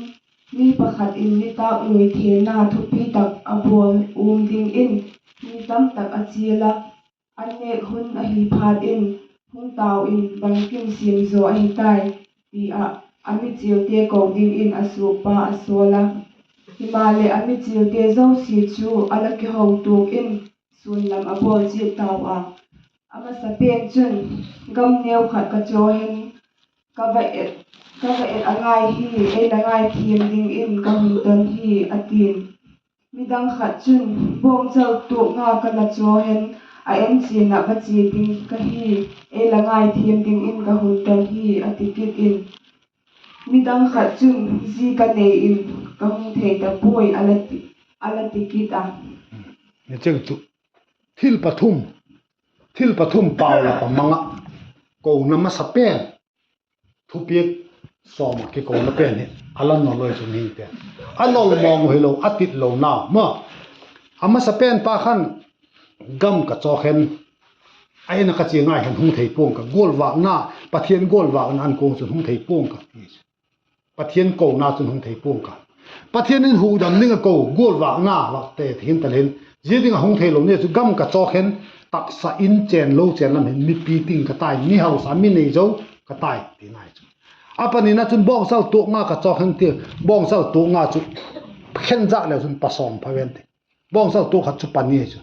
Mi pakhat in nitâk nuithena thupi tak a bawl um dingin mi tamtak a chial a, an nêk hun ahi phat in, Hung tau in, bangkim siam zaw ahi tai, ti ah a michilte ko dingin a suakpa a sawl a. Himaleh, a michilte zosia chu a la kiho tuak in, suan lam a bawl chiat tau a. A masa pen chun, Gam neu khat ka chaw hen, ka va et a ngai hi, ei la ngaithiam dingin ka hun don hi, a ti'n. Midang khat chun, Bawngchal tuak nga ka la chaw hen, a en chian ah va chia ding ka hi, ei la ngaithiam dingin ka hun don hi, a ti kit in. Midang khat chun, Zi ka nei in, ka hung thei ta puai, a la ti kit a. Thil pathum, thil pathum pau lak a mang ah kona masa pen, thupiak sawm ah kikona pen hi a la nol ui chu mihing pen. A nol mawng hilo, a tit lo nau maw. A masa pen pa khan, Gam ka chaw hen, a en a ka chia ngai hen hung thei pua'ng ka, gualvâkna, Pathian gualvâkna ankuang chun hung thei pua'ng ka, ti chu. Pathian kona chun hung thei pua'ng ka. Pathian in hukdam ding a ko gualvâkna vâkte ti hin ta le hin, zia ding ah hung theilo ni chu, Gam ka chaw hen, taksa in chên lo chên lam hin mipi ting ka tai, mi hausa, mi nei zo ka tai, tina ahi chu. A panina chun, Bawngchal tuak nga ka chaw hen, ti. Bawngchal tuak nga chu khen zak leu chun pasawm pha ven ti. Bawngchal tuak khat chu pani ahi chu.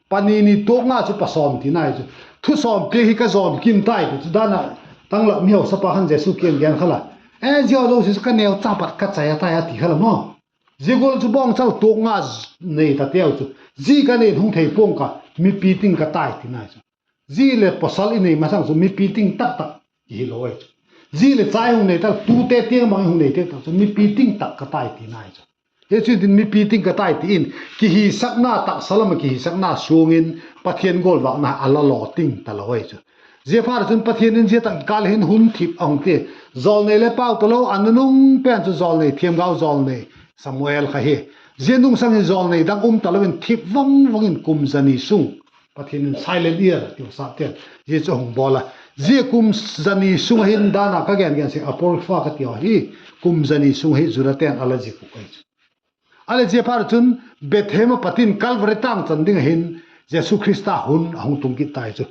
Pani ni tuak nga chu pasawm tina ahi chu. Thusawm piak hi ka zawm kim tai ti chu dan ah, tanglak mi hausapa khan Jesu kiang gen kha la, E, zia zosia chu ka neu cha pat ka chai a tai, a ti kha la maw. Zia gual chu bawngchal tuak nga nei tateu chu, Zi ka nei hung thei pua'ng ka, mipi ting ka tai, tina ahi chu. Zi leh pawsal i nei masang chu mipi ting tak tak i hilo ahi chu. Zi leh cha i hung nei tak, tute tiang bang i hung nei tak tak chu mipi ting tak ka tai, tina ahi chu. Hi chu tin, mipi ting ka tai ti in, kihisakna, taksa lam ah kihisakna suang in Pathian gualvâkna a la law ting talo ahi chu. Ziaphat chun Pathian in zia tak kikâl hin hun thip a hung ti. Jawlnei le pau talo, a nunung pen chu jawlnei thiamgau, jawlnei Samuel kha hi. Zia nungsang hi jawlnei dang um talo in thip vang vang in kum za ni sung Pathian in silent ear a tiu sapte'n zia chu a hung bawl a. Zia kum zani sung ah hin dan a ka gen gen sek Apocrypha ka tiu hi, kum zani sung hi Judate'n a la zik uh ahi chu. A leh zia phat chun Bethlehem a pat in Calvary tâng chan ding ah hin Jesu Khrista hun a hung tung kit tai chu.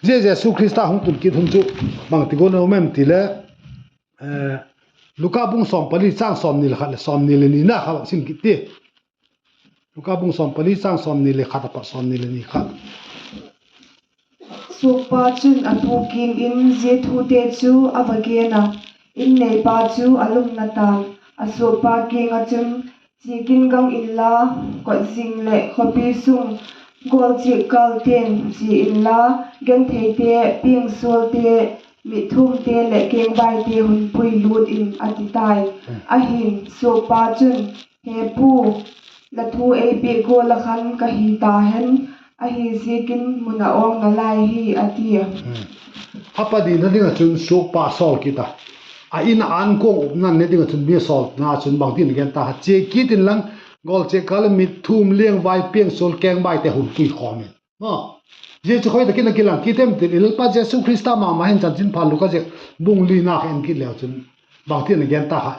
Zia Jesu Khrista hung tun kit hun chu bangti gual a um em ti le, Luka bung sawm pali châng sawmni leh khat leh sawmni leh nina kha sim kit ti. Luka bung sawm pali châng sawmni leh khat a pat sawmni leh ni kha. Suakpa chun a pu kiang in zia thute chu a va gen a, in neipa chu a lungna ta'n. A suakpa kiang ah chun, Chia kin gang inla, kot zing leh khawpi sung gawlchiak kâlte'n chia inla, gentheite, piangsualte, mitthumte leh kengbaite hun pui lût in, a ti tai. Ahi'n, suakpa chun, He pu, la thu ei piak gual ah khan ka hi ta hen, ahiziakin mun a awng nalai hi, a tia. A panina ding ah chun suakpa sawl kit a, a in a ankuang upna ne ding ah chun mi sawlna chun bangtin a gen ta kha, Chia kit inlang, gawlchiak kâl, mitthum, liangvai, piangsual, kengbaite hun pui khawm in. Zia chu khoi tak in a kilang kit em ti leh, Lalpa Jesu Khrista ma ma hin Chanchinpha Luka ziak bung lina kha en kit leu chun bangtin a gen ta kha,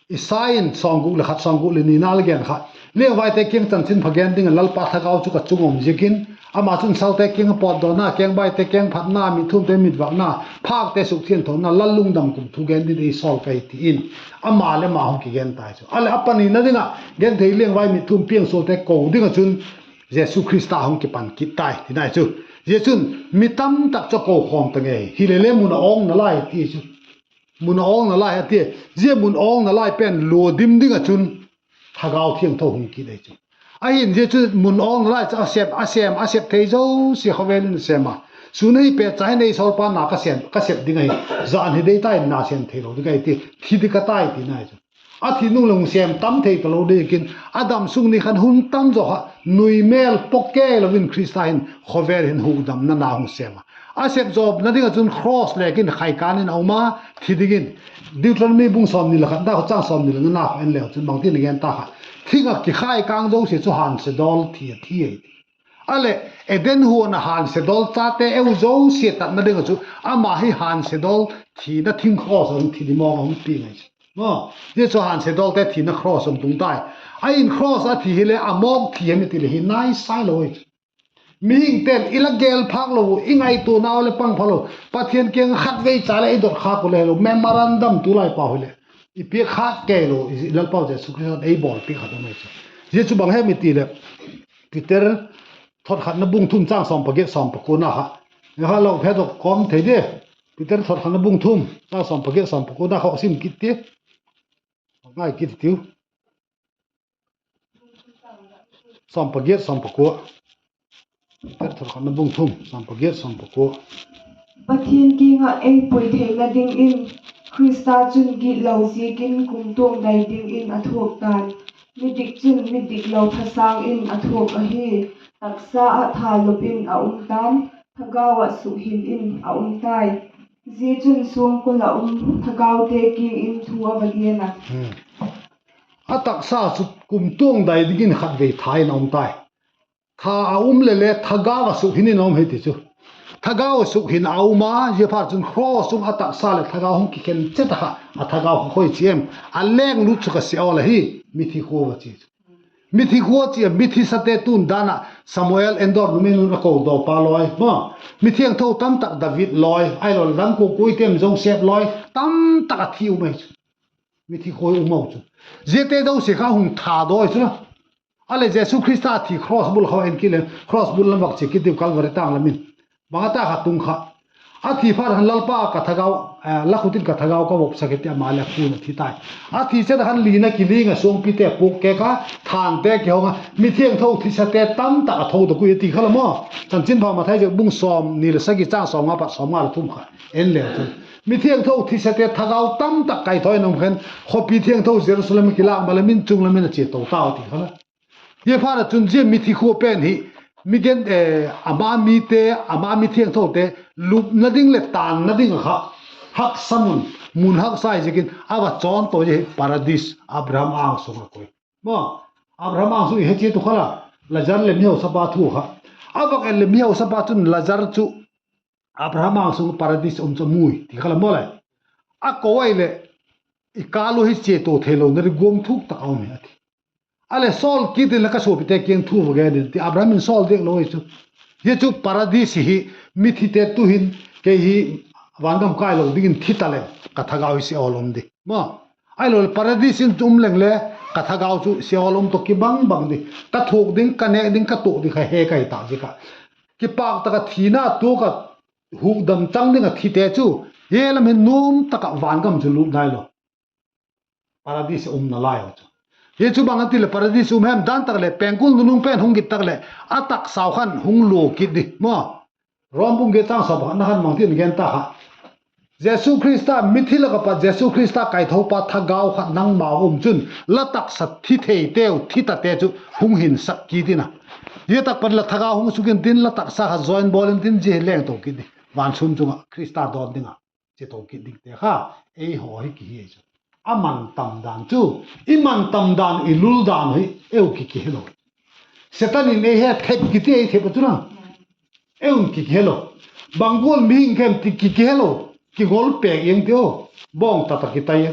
Isai in sawmguk leh khat, sawmguk leh nina la gen kha, Liangvaite kiang chanchinpha gen ding ah Lalpa thagau chu ka chung ah um ziakin, ama chun saute kiang ah pawtdawna, kengbaite kengphatna, mitthumte mitvâkna, phâkte sukthiangthona, lal lungdam kum thu gen dingin ei sawl ka hi, ti in ama leh ama hung kigen tai chu. A leh a panina ding ah genthei, liangvai, mitthum, piangsualte ko ding ah chun Jesu Khrista hung kipan kit tai tina chu. Zia chun mi tamtak chu a ko khawm ta ngei, hile le mun a awng nalai ti chu. Mun a awng nalai a tia, zia mun awng nalai pen lua dim ding ah chun thagau thiangtho hung kit ahi chu. Ahi'n zia chu mun awng nalai chu a sep, a sêm, a sep thei zosia khawvel in a sêm a. Sun ahi pet cha hin ei sawlpa na ka sep, ka sep ding ahi, zan hi dei ta in na sêm theilo ding ahi ti, thi ding ka tai tina chu. A thi nung leh hung sêm tam thei talo ding ziakin, a dam sung ni khan hun tam zaw kha nui mêl paw kei lo in Khrista hin khawvel hin hukdamna na hung sêm a. A sep zawna ding ah chun cross leh kin khaikân in a um a, thi dingin. Deuteronomy bung sawmni leh khat na kha châng sawmni leh ngana kha en leu chun bangtin a gen ta kha, thing ah kikhaikâng zosia chu hânsia dawl thi a thi ahi ti. A leh Eden huan a hânsia dawl chate eu zosia tatna ding ah chu ama hi hânsia dawl thina thing cross a hung thi ding mawng a hung piang ahi chu. Zia chu hânsia dawlte thina cross a hung tung tai. Ahi'n cross a thi hile a mawk thi hem i ti leh hi nai sai lo ahi chu. Mihingte'n i la gel phâk lo uh, i ngaituanau leh pang phalo, Pathian kiang khatvei cha leh i dot khâk u le hilo, memorandum tulai pau hileh, i piak khâk kei lo, i Lalpau Jesu Khrista'n ei bawlpiak khat um ahi chu. Zia chu bang hem i ti leh, Peter thot khatna bung thum châng sawm pagiat sawm pakuana kha, kha lo phe dok kawm thei di. Peter thot khatna bung thum châng sawm pagiat sawm pakuana kha sim kit ti. Ngai kit tiu. Sawm pagiat sawm pakua. Peter thot khatna bung thum châng sawm pagiat sawm pakua. Pathian kiang ah ei pui theina dingin Khrista chun gitlo ziakin kumtuang dai dingin a thuak ta'n. Midik chun midik lo thasâng in a thuak ahi. Taksa ah thalup in a um ta'n, thagau ah sukhin in a um tai. Zia chun suangkul ah um thagaute kiang in thu a va gen a. A taksa chu kumtuang dai dingin khatvei tha in a um tai. Tha a um leh le thagau ah sukhin in a um hi ti chu. Thagau ah sukhin a um a, ziaphatchun cross chung a taksa leh thagau hung kikhen chet a kha, a thagau kha khoi chi em? A lenglut chu ka sia awl ahi, mithi khua a chi chu. Mithi khua chi a, mithi sate tun dan ah Samuel endawr numen un a ko daw pa lawi, mithiangtho tamtak David lawi, ahiloleh dam kuakui tem Joseph lawi tamtak a thi um ahi chu. Mithi khua um a chu. Ziate zosia kha hung thadaw chu la. A leh Jesu Khrista thi cross bul kha en kit leh, cross bul lam vak chia kit diu, Calvary tâng lam in. Bang a ta kha tung kha. A thi phat khan Lalpa ka thagau, la khut in ka thagau ka vopsak e ti ama leh a kuan a thi tai. A thi chet a khan lina kiling a, suangpite puak kêk a, thânte kihong a, mithiangtho thisate tamtak a tho dok ui a ti kha la maw. Chanchinpha Mathai ziak bung sawmni leh sagi châng sawmnga pat sawmnga leh thum kha en leu chun, mithiangtho thisate thagau tamtak kaithaw in a um khan, khawpi thiangtho Jerusalem a kilâk ma lam in, chung lam in a chia to tau ti kha la. Ziaphat ah chun zia mithi khua pen hi, mi gen, ama mite, ama mithiangthote lupna ding leh tânna ding ah kha, haksa mun, mun haksa hi ziakin a va chawn to hi Paradis, Abraham âng sung a koi. Abraham âng sung i he chiat u kha la, Lazar leh mihausapa thu kha. A vak et leh mi hausapa chun Lazar chu Abraham âng sung Paradis um chu a mu ui ti kha la maw le. A ko ahileh, i kâl u hi chia to theilona ding guangthuk tak a um hi a ti. A leh sawl kit inla ka suapite kiang thu va gen in ti Abraham in sawl diak lo hi chu. Zia chu Paradis hi, mithite tu'hin kei hi vangam kai lo dingin thi taleng ka thagau hi Sheol um di maw. Ahiloleh Paradis in um leng le ka thagau chu Sheol um tawh kibang bang di. Ka thuak ding, ka nêk ding, ka tuak ding kha he ka hi tak ziak ah, kipâk tak ah thina tuak ah hukdam chang ding ah thite chu, hi lam hin nuam tak ah vangam chu lut nailo. Paradis a um nalai u chu. Hi chu bang a ti leh Paradis um hem dan tak leh pengkul nunung pen hung kit tak leh, a taksau khan hung lua kit di maw. Rom bung giat châng sawm pakhatna khan bang tin gen ta kha, Jesu Khrista, mithi lak ah pat Jesu Khrista kaithopa thagau khat nangmau um chun, la taksa thi theiteu, thi tate chu hung hinsak kit in a, zia tak pat la thagau hung suk intin, la taksa kha join bawl intin, zia hi lengto kit di, van sûm chung ah Khrista dawn ding ah chia to kit dingte kha, eihaw hi kihi chu. A man tam dan chu, i man tam dan, i lul dan hi eu ki kihelo. Setan in ei he thep kiti ei thep a chu na, eu ki kihelo. Bang gual mihing khem ti ki kihelo. Kigol pêk iang ti aw, bawng tak tak kitai a.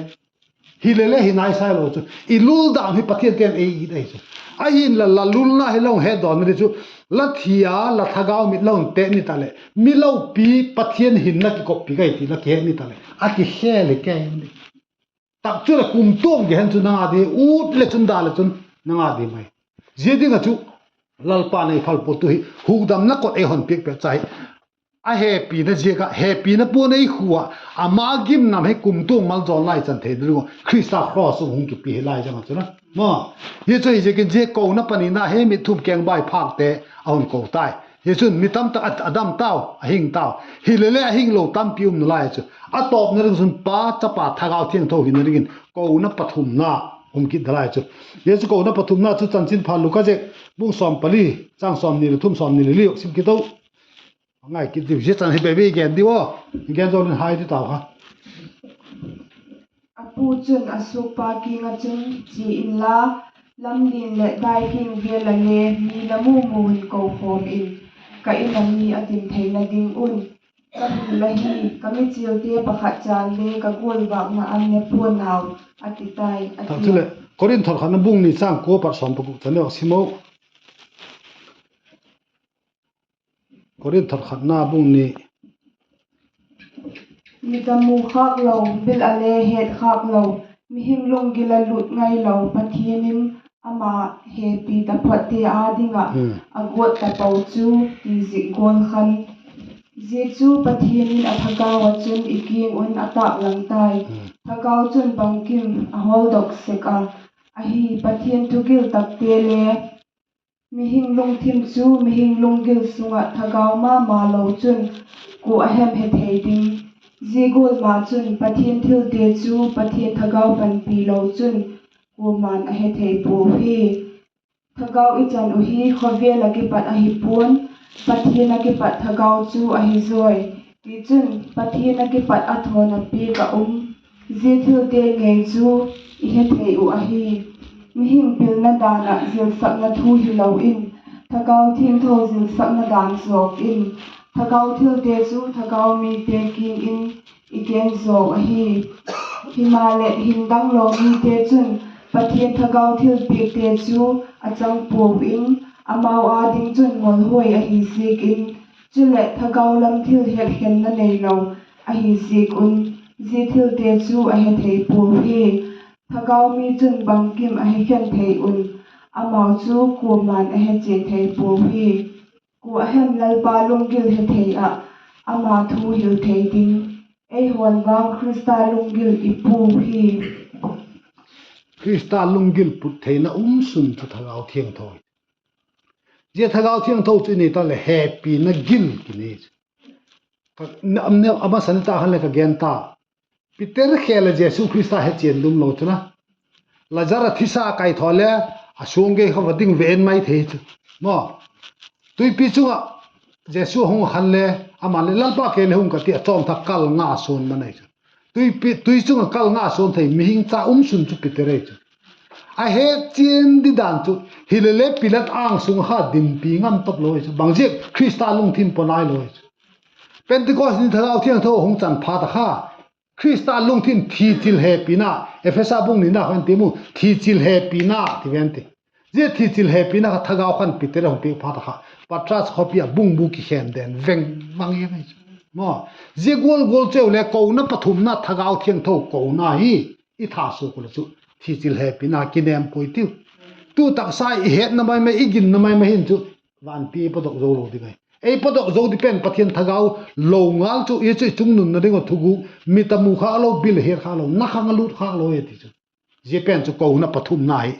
Hilele hi nai sai lo chu, i lul dan hi Pathiante'n ei it ahi chu. Ahinla la lulna hi la hung hetdawnna di chu, la thi a la thagau mit la hun têk ni taleh, mi lopi Pathian hinna kikoppi ka hi ti la kihet ni taleh, a kikhel hi kei di. Tak chu leh kumtuang gehen chu nang a di, ut le chun da le chun nang a di mai. Zia ding ah chu Lalpa'n ei phalpawt tu hi hukdamna kot ei hon piak pet cha hi. A hepina ziak ah, hepina puan ei khu ah, ama gimnam hi kumtuang maljawl lai chan thei ding ua Khrista cross hung kipi hi lai zang a chu na. Hi chu hi ziakin zia kona panina hi mitthum kengbai phâkte a hun ko tai. Hi chun mi tam tak a dam tau, a hing tau. Hilele a hinglo tampi um nalai chu. A tawpna ding chun Pa, Chapa, Thagau Thiangtho hina dingin kona pathumna um kit nalai chu. Hi chu kona pathumna chu Chanchinpha Luka ziak bung sawm pali, châng sawmni leh thum, sawmni leh li sim kit u. Ngai kit diu, zia chan hi bebe gen diu aw. Gen zaw in hai ti tau kha. A pu chun a suakpa kiang ah chun, Chia inla, lam lian leh dai ging vêl ah le mi la mu mu in kokhawm in, ka In ah mi a tin theina ding un. Ka hun la hi, ka michialte pakhat chan le ka gualvâkna an ne pua'n au, a ti tai, a ti. Chuleh Korinth thot khatna bung ni châng kua pat sawm pakua chan le sim u. Korinth thot khatna bung ni. Mit a mu khâk lo, bil a le het khâk lo, mihing lunggil a lut ngai lo Pathian in ama hepi taphotte â ding ah a guat tapo chu ti zik gual khan, zia chu Pathian in a thagau ah chun i kiang un a tâklang tai. Thagau chun bangkim a hawldok sek a, ahi, Pathian thugil takte le. Mihing lungthim chu mihing lunggil sung ah thagau ma ma lo chun kua a hem hethei ding? Zia gual ma chun Pathian thilte chu Pathian thagau panpi lo chun kuama'n a hethei puau hi. Thagau i chan uh hi khawvel ah kipat ahi pua'n, Pathian ah kipat thagau chu ahi zawi. Tichun, Pathian ah kipat a thawn a piak ah um zia thilte ngei chu i hethei uh ahi. Mihing pilna dan ah zilsakna thu hilo in, Thagau Thiangtho zilsakna dan zawk in, thagau thilte chu thagau mite kiang in i gen zaw uh ahi. Himaleh, hindanglo mite chun Pathian thagau thilpiakte chu a chang puau in, amau â ding chun molhuai ahi ziak in, chuleh thagau lam thil hetkhenna neilo ahi ziak un, zia thilte chu a hethei puau hi. Thagau mi chun bangkim a hekhen thei un, amau chu kuama'n a hechian thei puau hi. Kua a hem Lalpa lunggil hethei ah ama thu hil thei ding? Eihaw'n vang Khrista lunggil i pua hi. Khrista lunggil put theina um sun chu Thagau Thiangtho hi. Zia Thagau Thiangtho chu i nei ta leh hepina gil kinei chu. A masa ni ta khan leh ka gen ta. Peter khêl ah Jesu Khrista hechian dum lo chu na, Lazar a thisa kaithaw le a suang gei kha va ding ve en mai thei chu maw. Tuipi chung ah Jesu a hung khan le, ama le, Lalpa, kei le hung ka, ti a chawm thak kal nga suan man ahi chu. Tui chung ah kal nga suan thei mihing cha um sun chu Peter ahi chu. A hetchian di dan chu, hilele Pilat âng sung kha dinpi ngam tawp lo chu, bangziak Khrista lungthim pua nai lo chu. Pentecost ni Thagau Thiangtho hung chan phat a kha, Khrista lungthim thichil hepina, Ephesa bung nina khan ti mu, thichil hepina ti ven ti. Zia thichil hepina kha Thagau khan Peter a hung piak phat a kha, Patras khawpi ah bung bu kikhen den veng vang i mai chu. Maw, zia gual gual cheu le kona pathumna Thagau Thiangtho kona hi i thasuak u le chu thichil hepina kinem puai tiu. Tu taksa i hetna mai mai, i ginna mai mai hin chu vanpi padok zo lo ding ahi. Ei padok zo di pen Pathian Thagau lo ngal chu i chu i chungnunna ding uh thuguk, mit a mu khâk lo, bil a hiat khâk lo, na khang a lût khâk lo e ti chu. Zia pen chu kona pathumna hi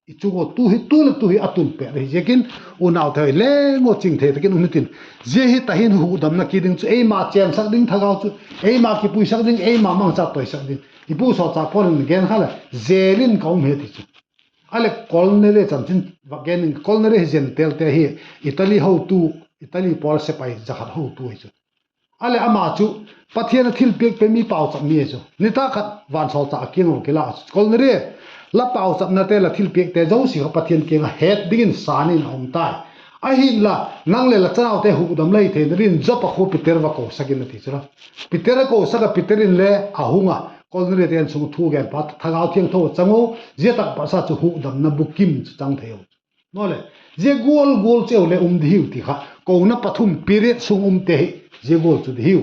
i chung uh tu hi, tu le tu hi a tun pet ahi ziakin, unaute leng uh ching thei tak in um hitin. Zia hi ta hin hukdamna ki ding chu eima chênsak ding Thagau chu, eima kipuisak ding, eima mangcha toisak ding. I pu sawlchâk Paul in gen kha le, jêl in ka um hi ti chu. A leh Korneli chanchin vak gen ing, Korneli hi Gentailte hi, Italy hotu, Italy pawl sepai za khat hotu hi chu. A leh ama chu Pathian a thilpiak pe mi pauchap mi chu. Nitâk khat vansawlchâk a kiang a kilâk a chu, Korneli, la pauchapnate, la thilpiakte zosia kha Pathian kiang ah het dingin sân in a um tai. Ahinla nang leh la chanaute hukdam la hi theina dingin Joppa khua Peter va kosak in, a ti chu la. Peter a kosak ah, Peter in le a hung a, Kornelite insung thu gen phat, Thagau Thiangtho a chang u, zia tak pasa chu hukdamna bukim chu chang thei u. Nawleh, zia gual gual cheu le um di hiu ti kha, kona pathum period sung umte hi zia gual chu di hiu.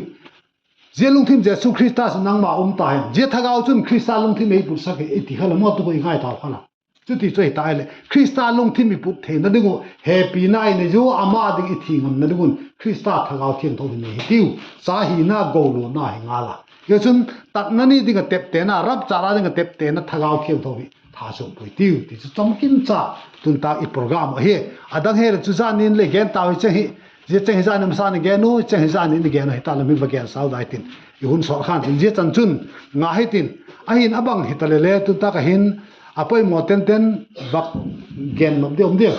Zia lungthim Jesu Khrista chu nangma um ta hen, zia Thagau chun Khrista lungthim ei putsak hi i ti kha la, maw, tu ko i ngai tau kha la. Chuti chu ahi ta leh Khrista lungthim i put theina ding uh hepina i nei u, ama ding i thi ngamna ding un Khrista Thagau Thiangtho hi nei hi tiu. Cha hina, golluana hi ngal a. Zia chun tatna ni ding ah teptena, rapture a ding ah teptena Thagau Thiangtho hi thasuak puai tiu ti chu chomkim cha tun tâk i program ahi. A dang hile chu zan in le gen tau hi cheng hi, zia cheng hi zan in masa ni gen u, cheng hi zan in i gen u hi ta lam hi va gen sau dai tin, i hun sawt khan tin, zia chan chun nga hitin. Ahin a bang hita leh le tun tâk ah hin a poimaw tenten vak gen nop di um diam.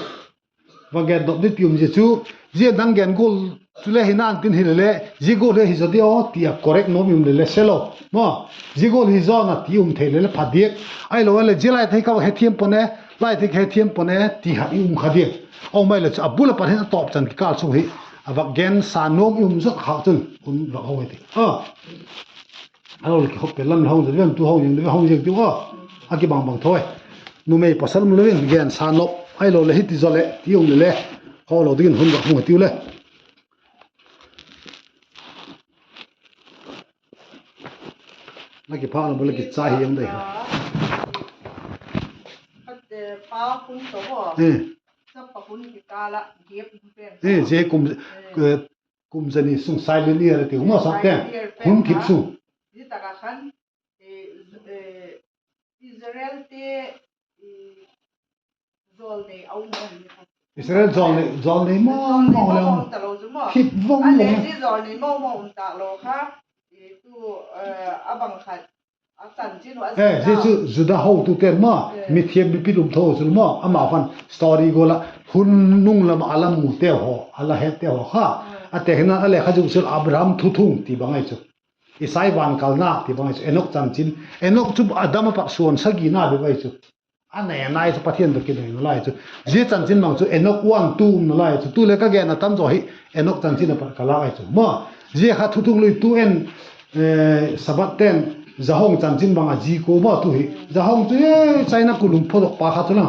Va gen nop di ti um zia chu, zia dang gen gual chu le hi nan tin hile le, zia gual hi hi zaw di aw ti a correct nuam i um leh le se lo, maw. Zia gual hi zaw na ti um thei leh le pha diak. Ahilo leh zia lai thei ka va hethiam pua'n e, lai thei ka hethiam pua'n e ti kha i um kha diak. A um mai leh chu a bul a pat hin a tawp chan kikâl sung hi a vak gen sa nuam i um zot kha chun hun vak ho hi ti. A lo leh kikhop pe lam le hung zing, tu hung zing, hung zing tiu a. A kibang bang tho e. Numei pasal um lo in gen sa nop, ahilo leh hiti zaw leh ti um leh le, hawlo dingin hun vak hung hi tiu le. La kipak la bul la kicha hi ang dai. Zia kum, kum zani sung silent year ti um a sa te, hun thip sung. Israel jawlnei mawng mawng le, thip vong vong. Zia chu Juda hotute'n maw, mithiam mipi lum tho chu maw, amau khan story gual ah hun nung lam ah a la mute haw, a la hette haw kha, a tekna a lekha zuk sil Abraham thuthung ti bang ahi chu. Isai van kalna ti bang ahi chu, Enok chanchin. Enok chu Adam a pat suan sagina bep ahi chu. A nai nai chu Pathian tawh kinoi nalai chu. Zia chanchin bang chu Enok one, two umna lai chu. Tu le ka gen a tam zaw hi Enok chanchin a pat ka lâk ahi chu maw. Zia kha thuthung lui tu en, Sabbath te'n zahong chanchin bang a zi kua maw tu hi. Zahong chu e China kulum phodok pa kha chu la.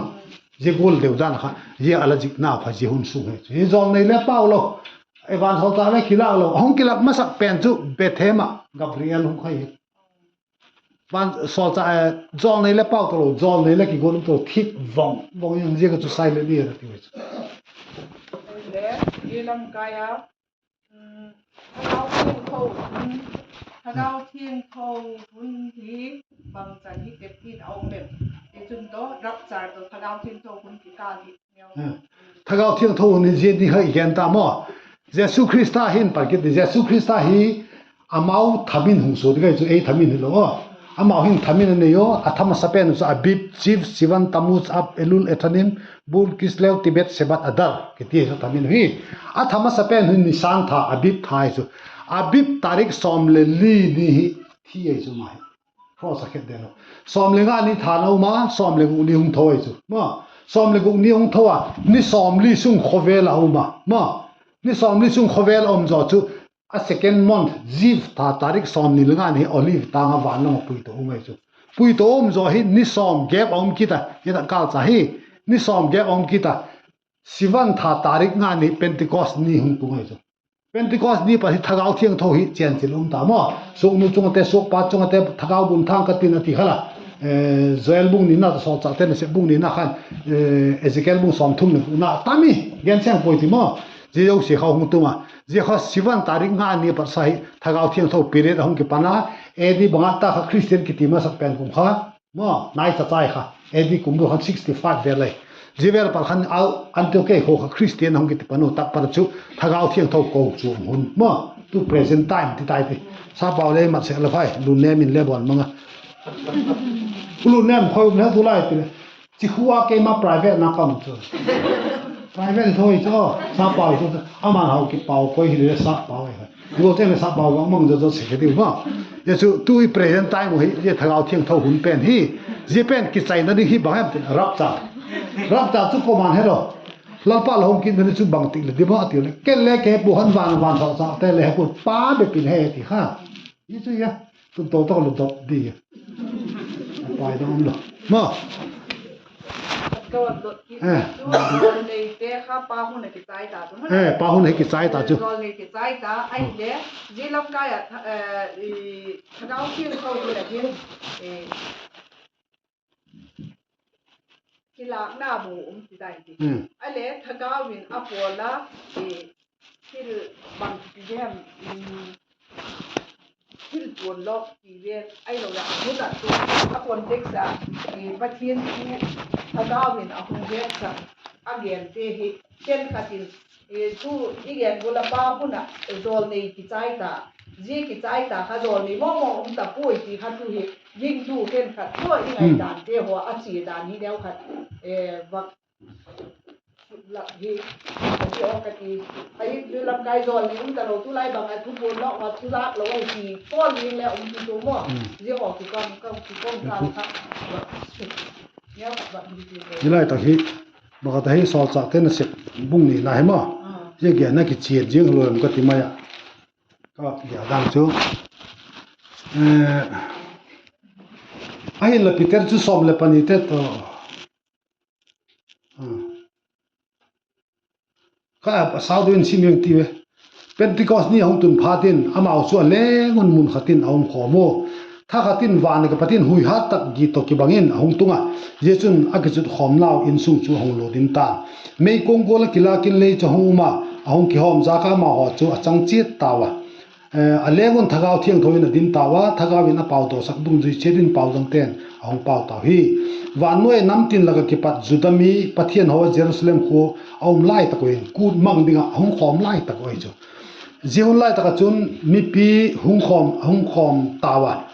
Zia gual deu dan kha, zia a la zikna kha zia hun sung hi chu. Hi jawlnei le pau lo, evan sawlchâk le kilâk lo, a hung kilâk masak pen chu Bethlehem ah Gabriel hung kha hi. Van sawlchâk, jawlnei le pau talo, jawlnei le kigual um talo, thip vong vong, zia kha chu silent year a tiu chu. Thagau Thiangtho hun, Thagau Thiangtho hun hi bangchan hi tep in a um em? Tichun tawh rapture tawh Thagau Thiangtho hun kikâl hi. Thagau Thiangtho hun hi zia ni kha i gen ta maw. Jesu Khrista hin pat kit ni, Jesu Khrista hi amau thamin hung sua ding ahi chu, ei thamin hilo a. Amau hin thamin a nei u, a tha masapen u chu Abib, Ziv, Sivan, Tammuz, Av, Elul, Ethanim, Bul, Kislev, Tebet, Shevat, Adar kiti chu thamin hi. A tha masapen hi Nisan tha, Abib tha ahi chu. Abib tarik sawm le li ni hi thi ahi chu ma hi. Cross a khet den u. Sawm le nga ni than a um a, sawm le guk ni hung tho ahi chu. Ma, sawm le guk ni hung tho a, ni sawmli sung khawvel a um a. Ma, ni sawmli sung khawvel a um zaw chu, a second month, Ziv tha tarik sawmni le nga ni Olive tâng a van lam a puito um ahi chu. Puito um zaw hi ni sawm gap a um kit a, hi tak kâl cha hi, ni sawm gap a um kit a, Sivan tha tarik nga ni Pentecost ni hung tung ahi chu. Pentecost ni pat hi Thagau Thiangtho hi chênchil um ta maw. Suaknu chung ate, suakpa chung ate, Thagau bun thâng ka tin a ti kha la. Joel bung nina, Sawlchâkte Nasep bung nina khan, Ezekiel bung sawmthum leh gukna tam i gen seng puai ti maw. Zia zosia kha hung tung a. Zia kha Sivan tarik nga ni pat sa hi Thagau Thiangtho period a hung kipan a, A D bang a ta kha Christian kiti masak pen kum kha maw, nai cha chai kha, A D kum bul khan sixty five vel lai. Zia vel pat khan Antioch khua kha Christian a hung kiti pan u, tak pat chu Thagau Thiangtho kochuam hun maw, tu present time ti tai ti. Sapau le mat sek la phai, Lunem in le bawl mang a. U Lunem khoi um le tu lai ti le, chi khua keima private na kam chu. Private thawi chu, sapau chu, aman hau kipau koi hi le sapau e. Gual cheng le sapau bang mang zo zo se ka diu maw. Zia chu tu i present time u hi, zia Thagau Thiangtho hun pen hi, zia pen kichaina ding hi bang hem ti rapture. Rapture chu kuama'n he lo. Lalpa la hung kit na ni chu bangtik le di maw a ti le, ken le ke pu han van van sa sa te le he pu pa bep in he ti kha. Zia chu ia, tun to tak lu dok di. Pai dang um lo. Maw. Zawlneite kha pa hun a kichai ta chu. Pa hun a kichai ta chu. Zawlnei kichai ta ahile, zia lamkai ah Thagau Thiangtho hun a hin kilâkna bu um ti tai ti. Ahile Thagau in a pawl a, thil bang ti hem, thil puan lawk ti ve, ahiloleh a hun a chu a context a, Pathian thu Thagau in a hung hetsak a gente hi, khenkhat in, tu i gen gual a pa hun a zawlnei kichai ta, zia kichai ta kha zawlnei mawngmawng um ta puai ti kha tu hi, gingtu khenkhat chu i ngaidante haw a chia dan hi neukhat vak lak hi, a ti awk ka ti. Ahi chu lamkai zawlnei um talo, tulai bang a thupuan lawk a thulâk lo ahi ti, Paul in le um ti tu maw, zia haw kikawm kikawm kâl kha, zia lai tak hi, bang a ta hi Sawlchâkte Nasep bung nina hi maw, zia gen a kichian ziang lo em ka ti mai a. Ka gen dan chu, ahinla Peter chu sawm leh panite tawh Ka a sau deu in sim ing ti ve. Pentecost ni a hung tun phat in amau chu a leng un mun khat in a um khawm u. Thakhat in van a kipat in hui hat tak git tawh kibang in a hung tung a, zia chun a kichut khawmnau insung chu a hung lut in ta. Meikuang gual ah kilâk in lei chu a hung um a, a hung kihawm zâk a, amau haw chu a chang chiat tau a. A leng un Thagau Thiangtho in a dim tau a, Thagau in a pau dawsak dungzui chiat in paudangte'n a hung pau tau hi. Vannuai nam tin lak ah kipat Juda mi Pathian haw Jerusalem khua a um lai tak uh hin kût mang ding ah a hung khawm lai tak uh ahi chu. Zia hun lai tak ah chun mipi hung khawm, a hung khawm tau a.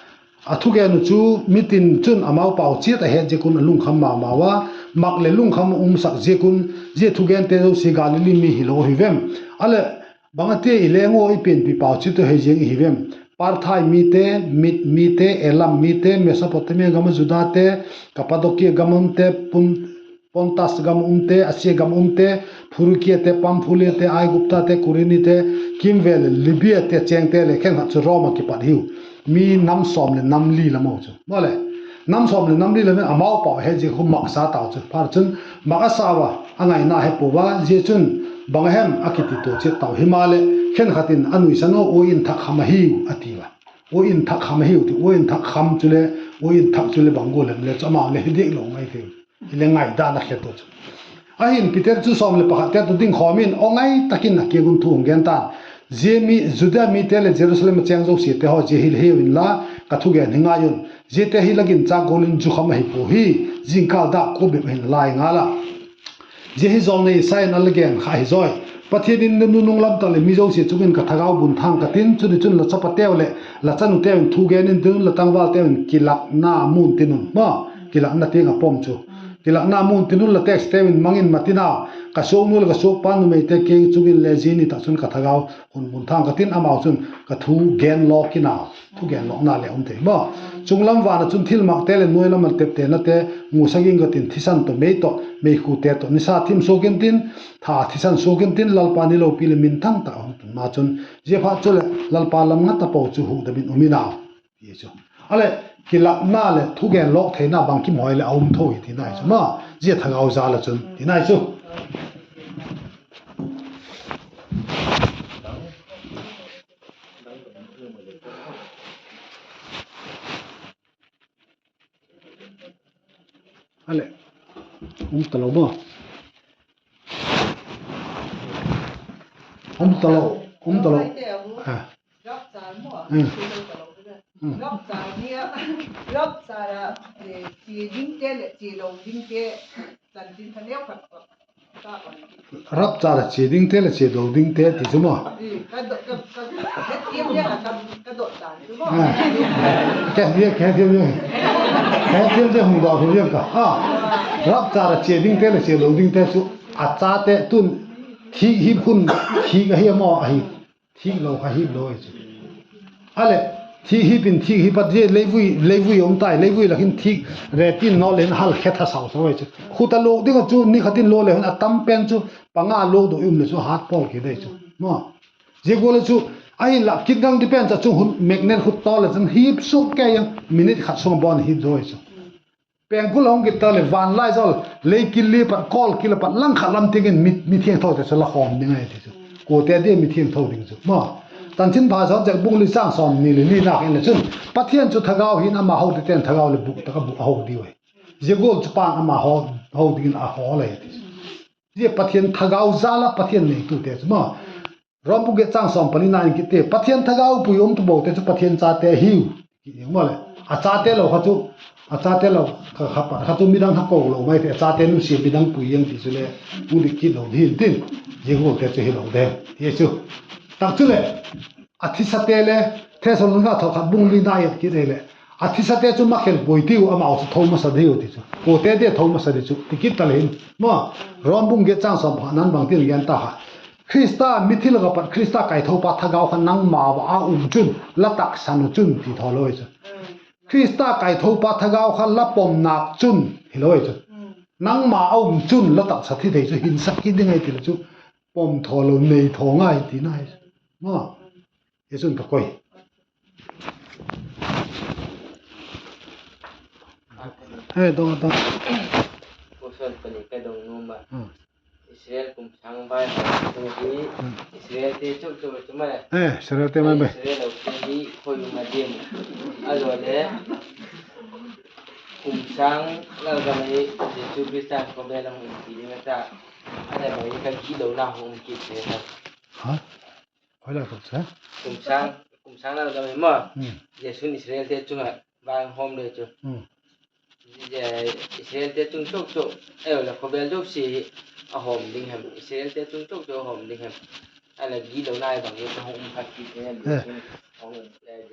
A thugen uh chu mitin chun amau pau chiat a het ziak un a lungkham ma mau a, mak leh lungkham a umsak ziak un, zia thugente zosia Galili mi hilo ahi vem? A leh bang a tia i leng ua i pianpi pau chiat uh hei ziang i hi vem? Parthai mite, Mid mite, Elam mite, Mesopotamia gam ah Judate, Kapadokia gam umte, Pontas gam umte, Asia gam umte, Phrugiate, Pamphuliate, Aiguptate, Kurinite, kimvel Libiate chêngte leh khenkhat chu Rom ah kipat hiu. Mi nam sawm leh nam li lam u chu. Maleh, nam sawm leh nam li lam in amau pau a het ziak khu mak sa tau chu. Phat chun mak a sau a, a ngaina he pua a, zia chun bang a hem a kiti tua chiat tau. Himaleh, khenkhat in a nuisan u, ua in thak kham ahiu a ti a. Ua in thak kham ahiu ti, ua in thak kham chule, ua in thak chule bang gual em le chu amau le hi diak lo mai thei. Hile ngaidan a khet u chu. Ahin Peter chu sawm leh pakhatte tawh dingkhawm in aw ngai tak in a kiang un thu hung gen ta'n. Zia mi, Juda mite leh Jerusalem a chêng zosiate haw, zia hi le hiu inla, ka thugen hi ngai un. Ziate hi la ginchâk gual in zu kham ahi pua hi, zingkâl dâk kua bep hin la lai ngal a. Zia hi jawlnei Isaia'n a la gen kha ahi zawi. Pathian in, Nunung lam tak leh mi zosia chung in ka thagau bun thâng ka tin, chutichun la chapateu leh la chanuteu in thu gen intin un, la tangvalteu in kilâkna mun tin un, maw, kilâkna tiang a pom chu. Kilâkna mun tin un la text te in mang in mat in a, ka suaknu leh ka suakpa numeite kiang chung in le zia ni tak chun ka thagau hun mun thâng ka tin, amau chun ka thu gen lawk in a, thugen lawkna le um thei maw. Chunglam van ah chun thilmakte leh nuai lam ah teptenate musak ing ka tin, thisan tawh mei tawh, meikhute tawh nisa thim suak intin, tha thisan suak intin, Lalpa ni lopi leh minthang tak a hung tun ma chun, ziaphat chuleh Lalpa lam ngat a po chu hukdam in um in a, ti chu. A leh, kilâkna leh thugen lawk theina bangkim hoi leh a um tho hi tina hi chu maw, zia thagau jal ah chun tina hi chu. A leh, um talo maw. Um talo, um talo. Rapture maw? Rapture nia, rapture ah chia dingte leh chia lo dingte chanchin tha neu khat. Rapture ah chia dingte leh chia lo dingte ti chu maw. Ka hethiam, ka hethiam, ka hethiam, hung dawk hu ziang ka. Rapture ah chia dingte leh chia lo dingte chu a chate tun thîk hip khun thîk ahi maw ahi. Thîk lo kha hip lo ahi chu. A leh, thîk hip in thîk hip a zia leivui, leivui um tai, leivui lak in thîk retin nawl in hal khe tha sau sau ahi chu. Khut a luak ding ah chu ni khat in luak le hun a tam pen chu panga luak dok i um le chu hat pawl kit ahi chu maw. Zia gual ah chu, ahinla kit gang di pen chu chung hun magnet khut tawl le chun hip suk kei a, minute khat sung a bawn hip zo ahi chu. Pengkul a hung kit ta leh van lai zawl, lei kil li pat, kawl kil a pat, langkhat lam tiang in mi, mithiangthote chu la khawm ding ahi ti chu. Kuate dia mithiangtho ding chu maw. Chanchinpha Johan chêk bung li châng sawmni leh lina en le chun, Pathian chu thagau hin, ama hotute'n thagau leh buk tak a buk a ho diu ahi. Zia gual chu pan ama ho, ho dingin a hawl ahi ti chu. Zia Pathian thagau jal ah Pathian neitute chu maw. Rom bung giat châng sawm palina en kit te, Pathian thagau pui um ta bote chu Pathian chate ahiu, ti maw leh. A chate lo kha chu, a chate lo kha, kha pat kha chu midang kha ko lo mai te, a chate nusia midang pui ang ti chule, hung dik kit lo ding hin tin, zia gualte chu hilo dem ti chu. Tak chuleh, a thisate le, Thessalonika thaw khat bung lina et kit ei leh, a thisate chu makhel puai tiu, amau chu tho masa diu ti chu. Kuate dia tho masa di chu, ti kit ta le hin maw. Rom bung giat châng sawm pakhatna'n bangtin gen ta kha, Khrista mithi lak ah pat Khrista kaithopa thagau kha nangma ah a um chun la taksan u chun ti thaw lo ahi chu. Khrista kaithopa thagau kha la pom nâk chun hilo ahi chu. Nangma a um chun la taksa thi thei chu, hinsak kit ding ahi ti le chu, pom thaw lo, nei thaw ngai tina ahi chu. Zia chun ka koi. Israel kum sâng vai tu hi, Israelte chu chu chu mai. Israelte mai mai. Israel lo te hi khoi um a din. A zaw le kum sâng lalgam hi Jesu Khrista khawvel a hung umpi ding a ta. A leh bang hi ka gitlona hung um kit thei ta. Kum sâng, kum sâng lalgam hi maw. Jesu'n Israelte chung ah vang hawm le chu. Israelte chung chok chok, ei le khawvel zosia hi a hawm ding hem, Israelte chung chok chok a hawm ding hem. A leh gitlona hi bang hi ka hung um kha kit thei em, Jesu'n,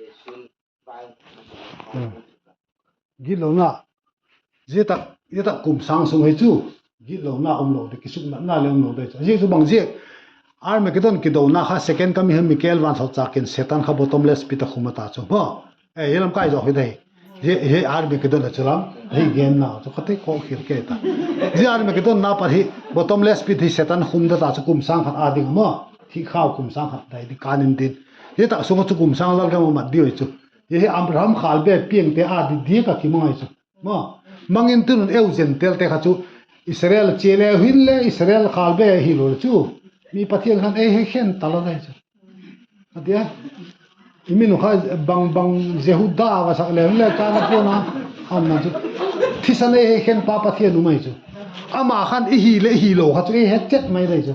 Jesu'n vang. Gitlona, zia tak, zia tak kum sâng sung hi chu, gitlona um lo di, kisuknatna le um lo di chu. Zia chu bang ziak, Armageddon kidona kha second coming hin Michael vanthochâk in Satan kha bottomless pit a khum a ta chu maw. Hi lam kai zaw hi dei. Hi Armageddon a chu lam, hi genna chu ka ti kha khil kei ta. Zia Armageddon na pat hi bottomless pit hi Satan khum da ta chu kum sâng khat a ding maw. Thikkhau kum sâng khat dai di kan in din. Hi tak sung a chu kum sâng lalgam a mat diu ahi chu. Hi hi Abraham khâlbe piangte a di diak a kimang ahi chu. Mang intin un eu Gentailte kha chu Israel chia leu hinle Israel khâlbe hilo le chu, mi Pathian khan ei hekhen talo ahi chu. A tia, i min u kha bang bang Jehuda va sak leu hinle ka na puan a, an na chu thisan ei hekhenpa Pathian um ahi chu. Ama khan i hi leh i hilo kha chu ei he chet mai ahi chu.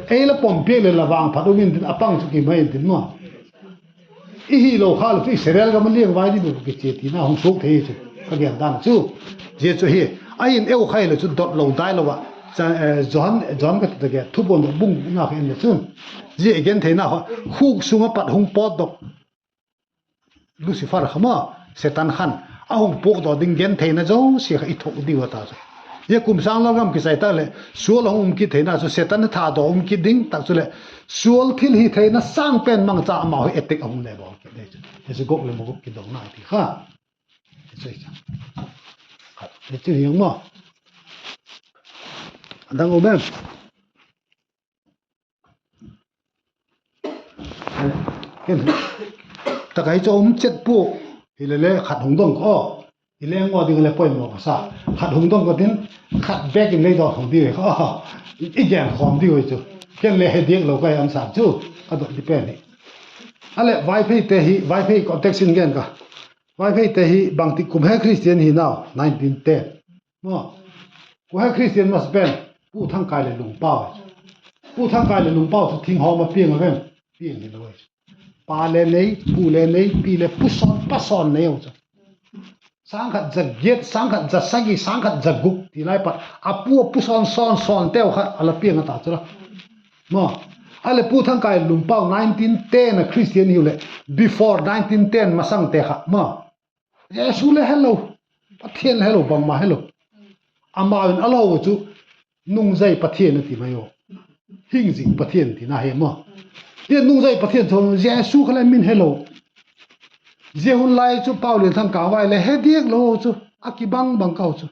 Ei la pom piak leh la vangphat um intin a pang chu ki mai intin maw. I hilo kha lo chu Israel gam a liangvai ding uh kichia tina hung suak thei chu ka gen dan chu. Zia chu hi, ahin eu kha hilo chu dot lo dai lo ah, Johan, Johan ka ti tak e, Thupuan bung na kha en le chun, zia i gentheina kha, khuk sung ah pat hung pawtdok Lucifer kha maw, Satan khan a hung puakdaw ding gentheina zosia kha i thuak diu a ta chu. Hi kum sâng lalgam kisai tak leh sual a hung um kit theina chu Setan a thadaw um kit ding tak chuleh sual thil hi theina sâng pen mangcha amau hi attack a hung le bawl kit ding chu. Hi chu Gog leh Magog kidona ti kha. Hi chu hi chu. Hi chu hiang maw. A dang um em? Ken, tak ah hi chu um chet pua. Hilele khat hung dong ka aw. I leng ngaw ding le poimaw ka sa. Khat hung dong ka tin, khat bêk in lei daw hung di ka aw. I gen khawm di ui chu. Ken le he diak lo ka hi am sa chu. Ka dot di pen hi. A leh Vaipheite hi, Vaiphei context in gen ka. Vaipheite hi bangtik kum he Christian hi nau, nineteen ten. Maw. Kum he Christian masa pen, Pu Thangkai leh Lungpau. Pu Thangkai leh Lungpau chu thinghawm a piang a vem? Piang hilo. Pa le nei, pu le nei, pi le pu sawn, pa sawn nei u chu. Sâng khat za giat, sâng khat za sagi, sâng khat za guk ti lai pat a pu a pu sawn sawn sawn teu kha a la piang a ta chu la. Maw. A leh Pu Thangkai Lungpau nineteen ten a Christian hiu leh, before nineteen ten masangte kha maw. Jesu le helo, Pathian le helo, bangma helo. Amau in a lo chu nungzai Pathian a ti mai u. Hing zing Pathian tina hi maw. Hi nungzai Pathian chu Jesu kha le min helo. Zia hun lai chu Paulian Thangkai vai le he diak lo chu a kibang bang kau chu.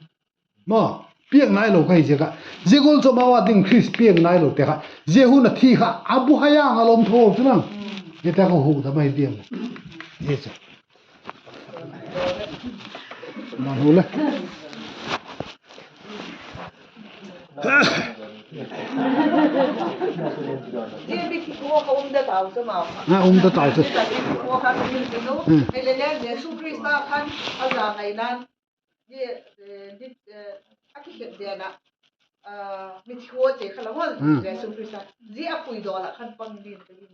Maw, piang nailo ka hi ziak a. Zia gual chu amau a ding Khrist piang nailote kha zia hun a thi kha a buhai âng a lom tho chu nang. Hite kha hukdam ahi diam. Hi chu. Nang hu le. Zia mithi khua kha um ta tau chu mau kha. A um ta tau chu. Mithi khua kha um ta tau. Hmm. Hilele Jesu Khrista khan a za ngai nan. Zia, eh, di, eh, a kikhet den a, ah, mithi khuate kha la hol, hmm, Jesu Khrista. Zia a puidaw la khan pang din ka din.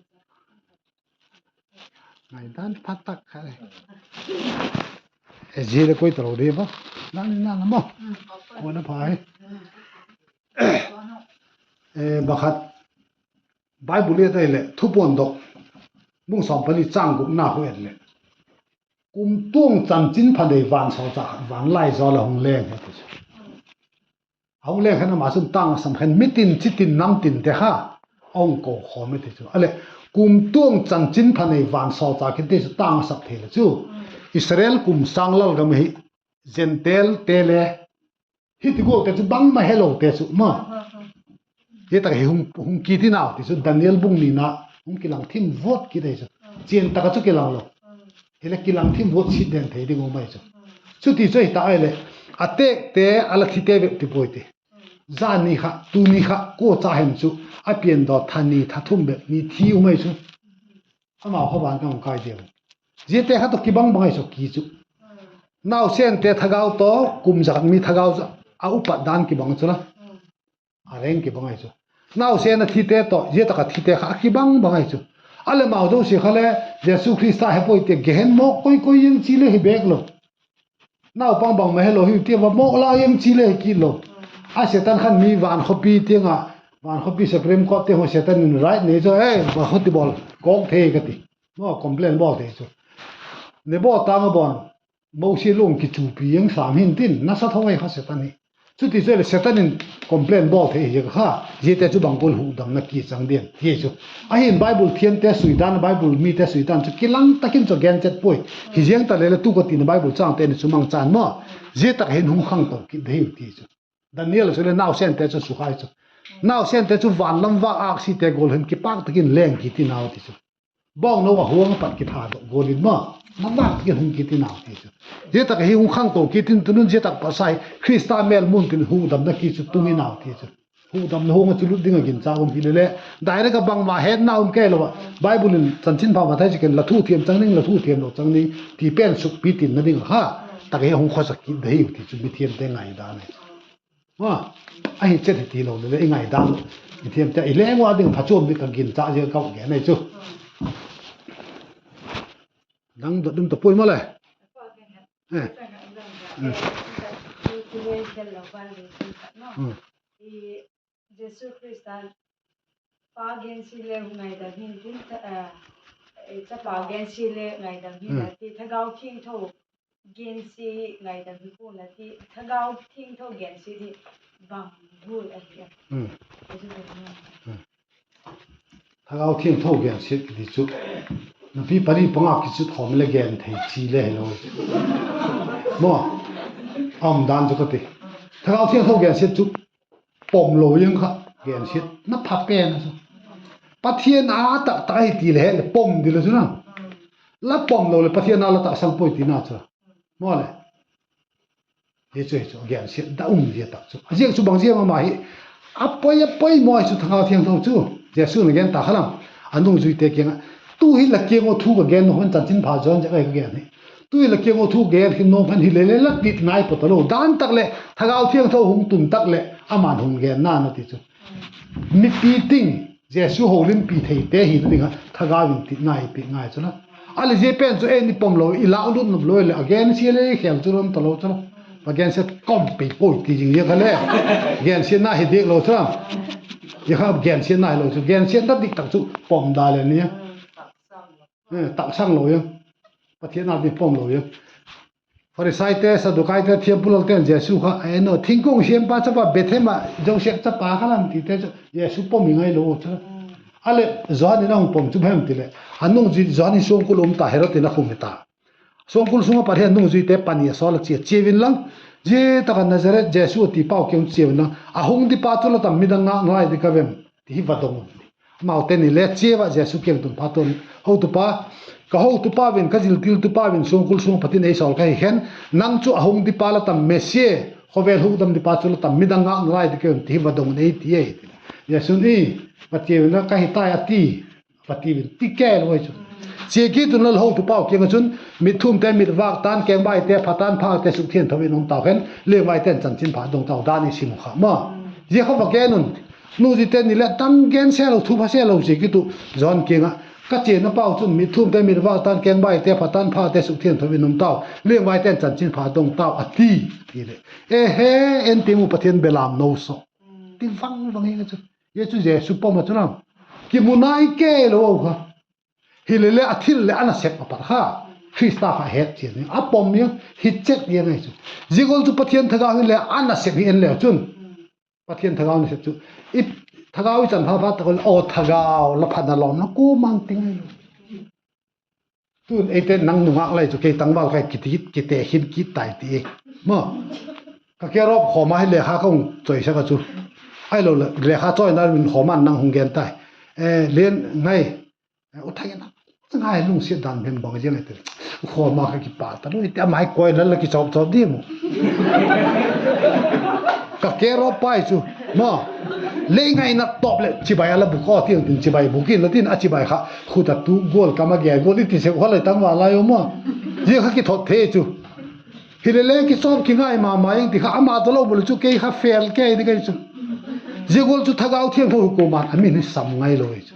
Ngaidan pha tak kha le. E, zia le koi talo di ba. Nang ni nang mo. Ko na pha hi. E, bakhat Bible i et ai le Thupuan dok bung sawm pani chang gukna khu et le, kumtuang chanchinpha nei vansawlchâk khat van lai zaw la hung leng hi ti chu. A hung leng khan ama chun tâng a sam khen mitin chitin namtinte kha a hung ko khawm hi ti chu. A leh kumtuang chanchinpha nei vansawlchâk kiti chu tâng a sap thei le chu. Israel kum sâng lalgam hi Gentile te le hiti gualte chu bangma helote chu maw. Hi tak hi hung, hung kit inau ti chu Daniel bung nina hung kilang thim vuat kit ahi chu. Chian tak a chu kilang lo. Hileh kilang thim vuat sit den thei ding um ahi chu. Chuti chu ahi ta ai leh, a têkte a la thite bep ti puai ti. Zani kha, tuni kha, kua cha hem chu a piandaw tha ni tha thum bep ni thi um ahi chu. Amau kha van ka hung kai diam. Ziate kha tawh kibang bang ahi chu ki chu. Nausente thagau tawh kum za khat mi thagau chu a upat dan kibang chu la. A reng kibang ahi chu. Nausen a thite tawh zia tak a thite kha a kibang bang ahi chu. A leh amau zosia kha le Jesu Khrista he puai ti a gehen mawk koi koi ziang chi le hi bêk lo. Naupang bangma helo hiu ti a va mawk la ziang chi le hi kit lo. A Setan khan mi van khawpi tiang a, van khawpi Supreme Court tiang haw Setan in right nei chu, e, va khaw ti bawl kawk thei ka ti. Maw complain bawl thei chu. Ne bawl tâng a bawn Mosi lung kichupi ziang sam hin tin nasa tho ahi kha Setan hi. Chuti chu le Setan in complain bawl thei hi kha, ziate chu bang gual hukdamna kichang diam ti chu. Ahin Bible thiamte suidan, Bible mite suidan chu kilang tak in chu gen chet puai. Hi ziang ta le le tu ka tina Bible changte ni chu mangchan maw. Zia tak hin hung khangto kit dei ti chu. Daniel chu le nausente chu sukhai chu. Nausente chu van lam vâk âksite gual hin kipâk tak in leng kit inau ti chu. Bawngno a huang a pat kithadok gual in maw, na vâk tak in hung kit inau ti chu. Zia tak hi hung khangto kit in tunun zia tak pasai Khrista mêl mun tin hukdamna ki chu tung inau ti chu. Hukdamna huang a chu lut ding a ginchâk um hile le, direct a bangma hetna um kei lo a, Bible in chanchinpha Mathai ziakin la thu thiam chang ning, la thu thiam lo chang ning ti pen sukpi tinna ding a kha, tak hi hung khawsak kit dei hiu ti chu mithiamte ngaidan ahi. Ahi chet hi ti lo le le i ngaidan, mithiamte i leng ua ding phachuam ding ka ginchâk ziak ka gen ahi chu. Dang dot dum ta puai maw le. Jesu Khrista'n Pa gensia le ngaidam hin tin, chapa gensia le ngaidam hin a ti, Thagau Thiangtho Gensia ngaidam hi kuan a ti, Thagau Thiangtho gensia hi bang gual ahi a. Thagau Thiangtho gensia kiti chu, nupi pali panga kichut khawm le gen thei chi le hilo. Maw, a um dan chu ka ti. Thagau Thiangtho gensia chu pom lo ziang kha gensiatna pha pen a chu. Pathian a tak tak ahi ti le he leh pom ding la chu na. La pom lo leh Pathian a la taksang puai tina chu. Maw le. Hi chu, hi chu, a gensiatna um zia tak chu. A ziak chu bang ziam ama hi. A poi, a poimaw chu Thagau Thiangtho chu. Jesu'n a gen ta kha lam. A nungzuite kiang ah, tu hi la kiang ua thu ka gen nuam khan, chanchinpha Johan ziak ahi ka gen hi. Tu hi la kiang ua thu gen khin nuam khan, hile le la tit nai pua talo. Dan tak leh Thagau Thiangtho hung tun tak leh ama'n hung gen na na ti chu. Mipi ting, Jesu holimpi theite hina ding ah Thagau in tit nai pi ngai chu la. A leh zia pen chu ei ni pom lo, i lâk lut nop lo leh a gensia le khel chu lam talo chu la. A gensia kawm pi puai ti zing zia kha le. Gensiatna hi diak lo chu la. Zia kha gensiatna hilo chu. Gensiatna dik tak chu pom da le ni a. Taksang lo ziang. Pathian a ding pom lo ziang. Pharisaite, Saddukaite, thiampu lalte'n Jesu kha a en a, thingkung siampa chapa, Bethlehem ah Joseph chapa kha lam tite chu Jesu pom hi ngailo chu. A leh Johan in a hung pom chu bang hem ti leh, a nungzui Johan in suangkul um ta, Herod in a khum hi ta. Suangkul sung ah pat hin a nungzuite pani a sawl a chia, chia un lang, zia tak ah Nazareth Jesu a ti pau kiang chia un lang, a hung dipa chu la tam, midang ngâk nalai ding ka vem, ti hi va dong un. Amaute ni le chia ua Jesu kiang tun phat un, Hotupa, ka hotupa vin, ka ziltiltupa vin suangkul sung ah pat in ei sawl ka hi khen, nang chu a hung dipa la tam, Messia, khawvel hukdam dipa chu la tam, midang ngâk nalai ding ka vem, ti hi va dong un ei ti ei ti. Jesu'n, I, va chia un la, ka hi tai a ti. Va ti un ti kei lo ahi chu. Chia kit un la, la hotupau kiang ah chun, mitthumte mitvâk ta'n, kengvaite pha ta'n, phate sukthiangtho in um tau hen, liangvaite'n chanchinpha dong tau, dan i sim uh kha maw. Zia kha va gen un. Nungzuite ni leh, dang gen se lo, thu pha se lo chia kit uh Johan kiang ah, ka chiana pau chun mitthumte mitvâk ta'n, kengvaite pha ta'n, phate sukthiangtho in um tau, liangvaite'n chanchinpha dong tau a ti. Ti leh, ehe, en ti mu, Pathian belam no saw, ti vang vang ing a chu. Zia chu Jesu pom a chu lam, kimu nai kei lo kha. Hilele a thil leh a nasep a pat kha, Khrista kha het chian in a pom in hi chet ziang ahi chu. Zia gual chu Pathian Thagau hin le a nasep hi en leu chun, Pathian Thagau nasep chu, i Thagau i chan pha phat tak leh, aw Thagau, la phatna lawmna kuama'n ti ngai lo. Tun eite nang nungâk lai chu kei tangval kha kiti, kite khin kit tai ti. Maw, ka ke rop khawm a hi lekha ka hung chawisak a chu, ahiloleh lekha chawina in khawm a nang hung gen tai. Lian ngai, u thai na, ngai lungsiat dan bang ziang ai ti. Khawm a kha kipak ta lo ti, a mai koi la la kichawp chawp diam u. Ka ke rop pai chu, maw, lei ngaina tawp leh chibai a la bûk aw tiang tin chibai bûk in la tin a chibai kha khut a tu gual kam a gen gual i ti sek kha lai tangval lai u maw. Zia kha kithot thei chu. Hilele kichawp kingai ma ma ing ti kha ama talo bul chu kei kha fel kei ding ahi chu. Zia gual chu Thagau Thiangtho hi kuama'n a min hi sam ngai lo ahi chu.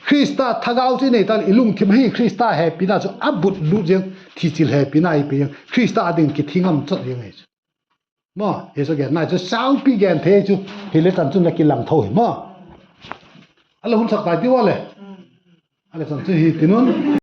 Khrista Thagau chu i nei ta leh i lungthim hi Khrista hepina chu a but lut ziang, thichil hepina i pe ziang, Khrista a ding kithi ngam chot ziang ahi chu. Maw, hi chu gen nai chu saupi gen thei chu, hile chan chun la kilang tho hi maw. A la hun sak tai ti ua le. A le chan chu hi ti nun.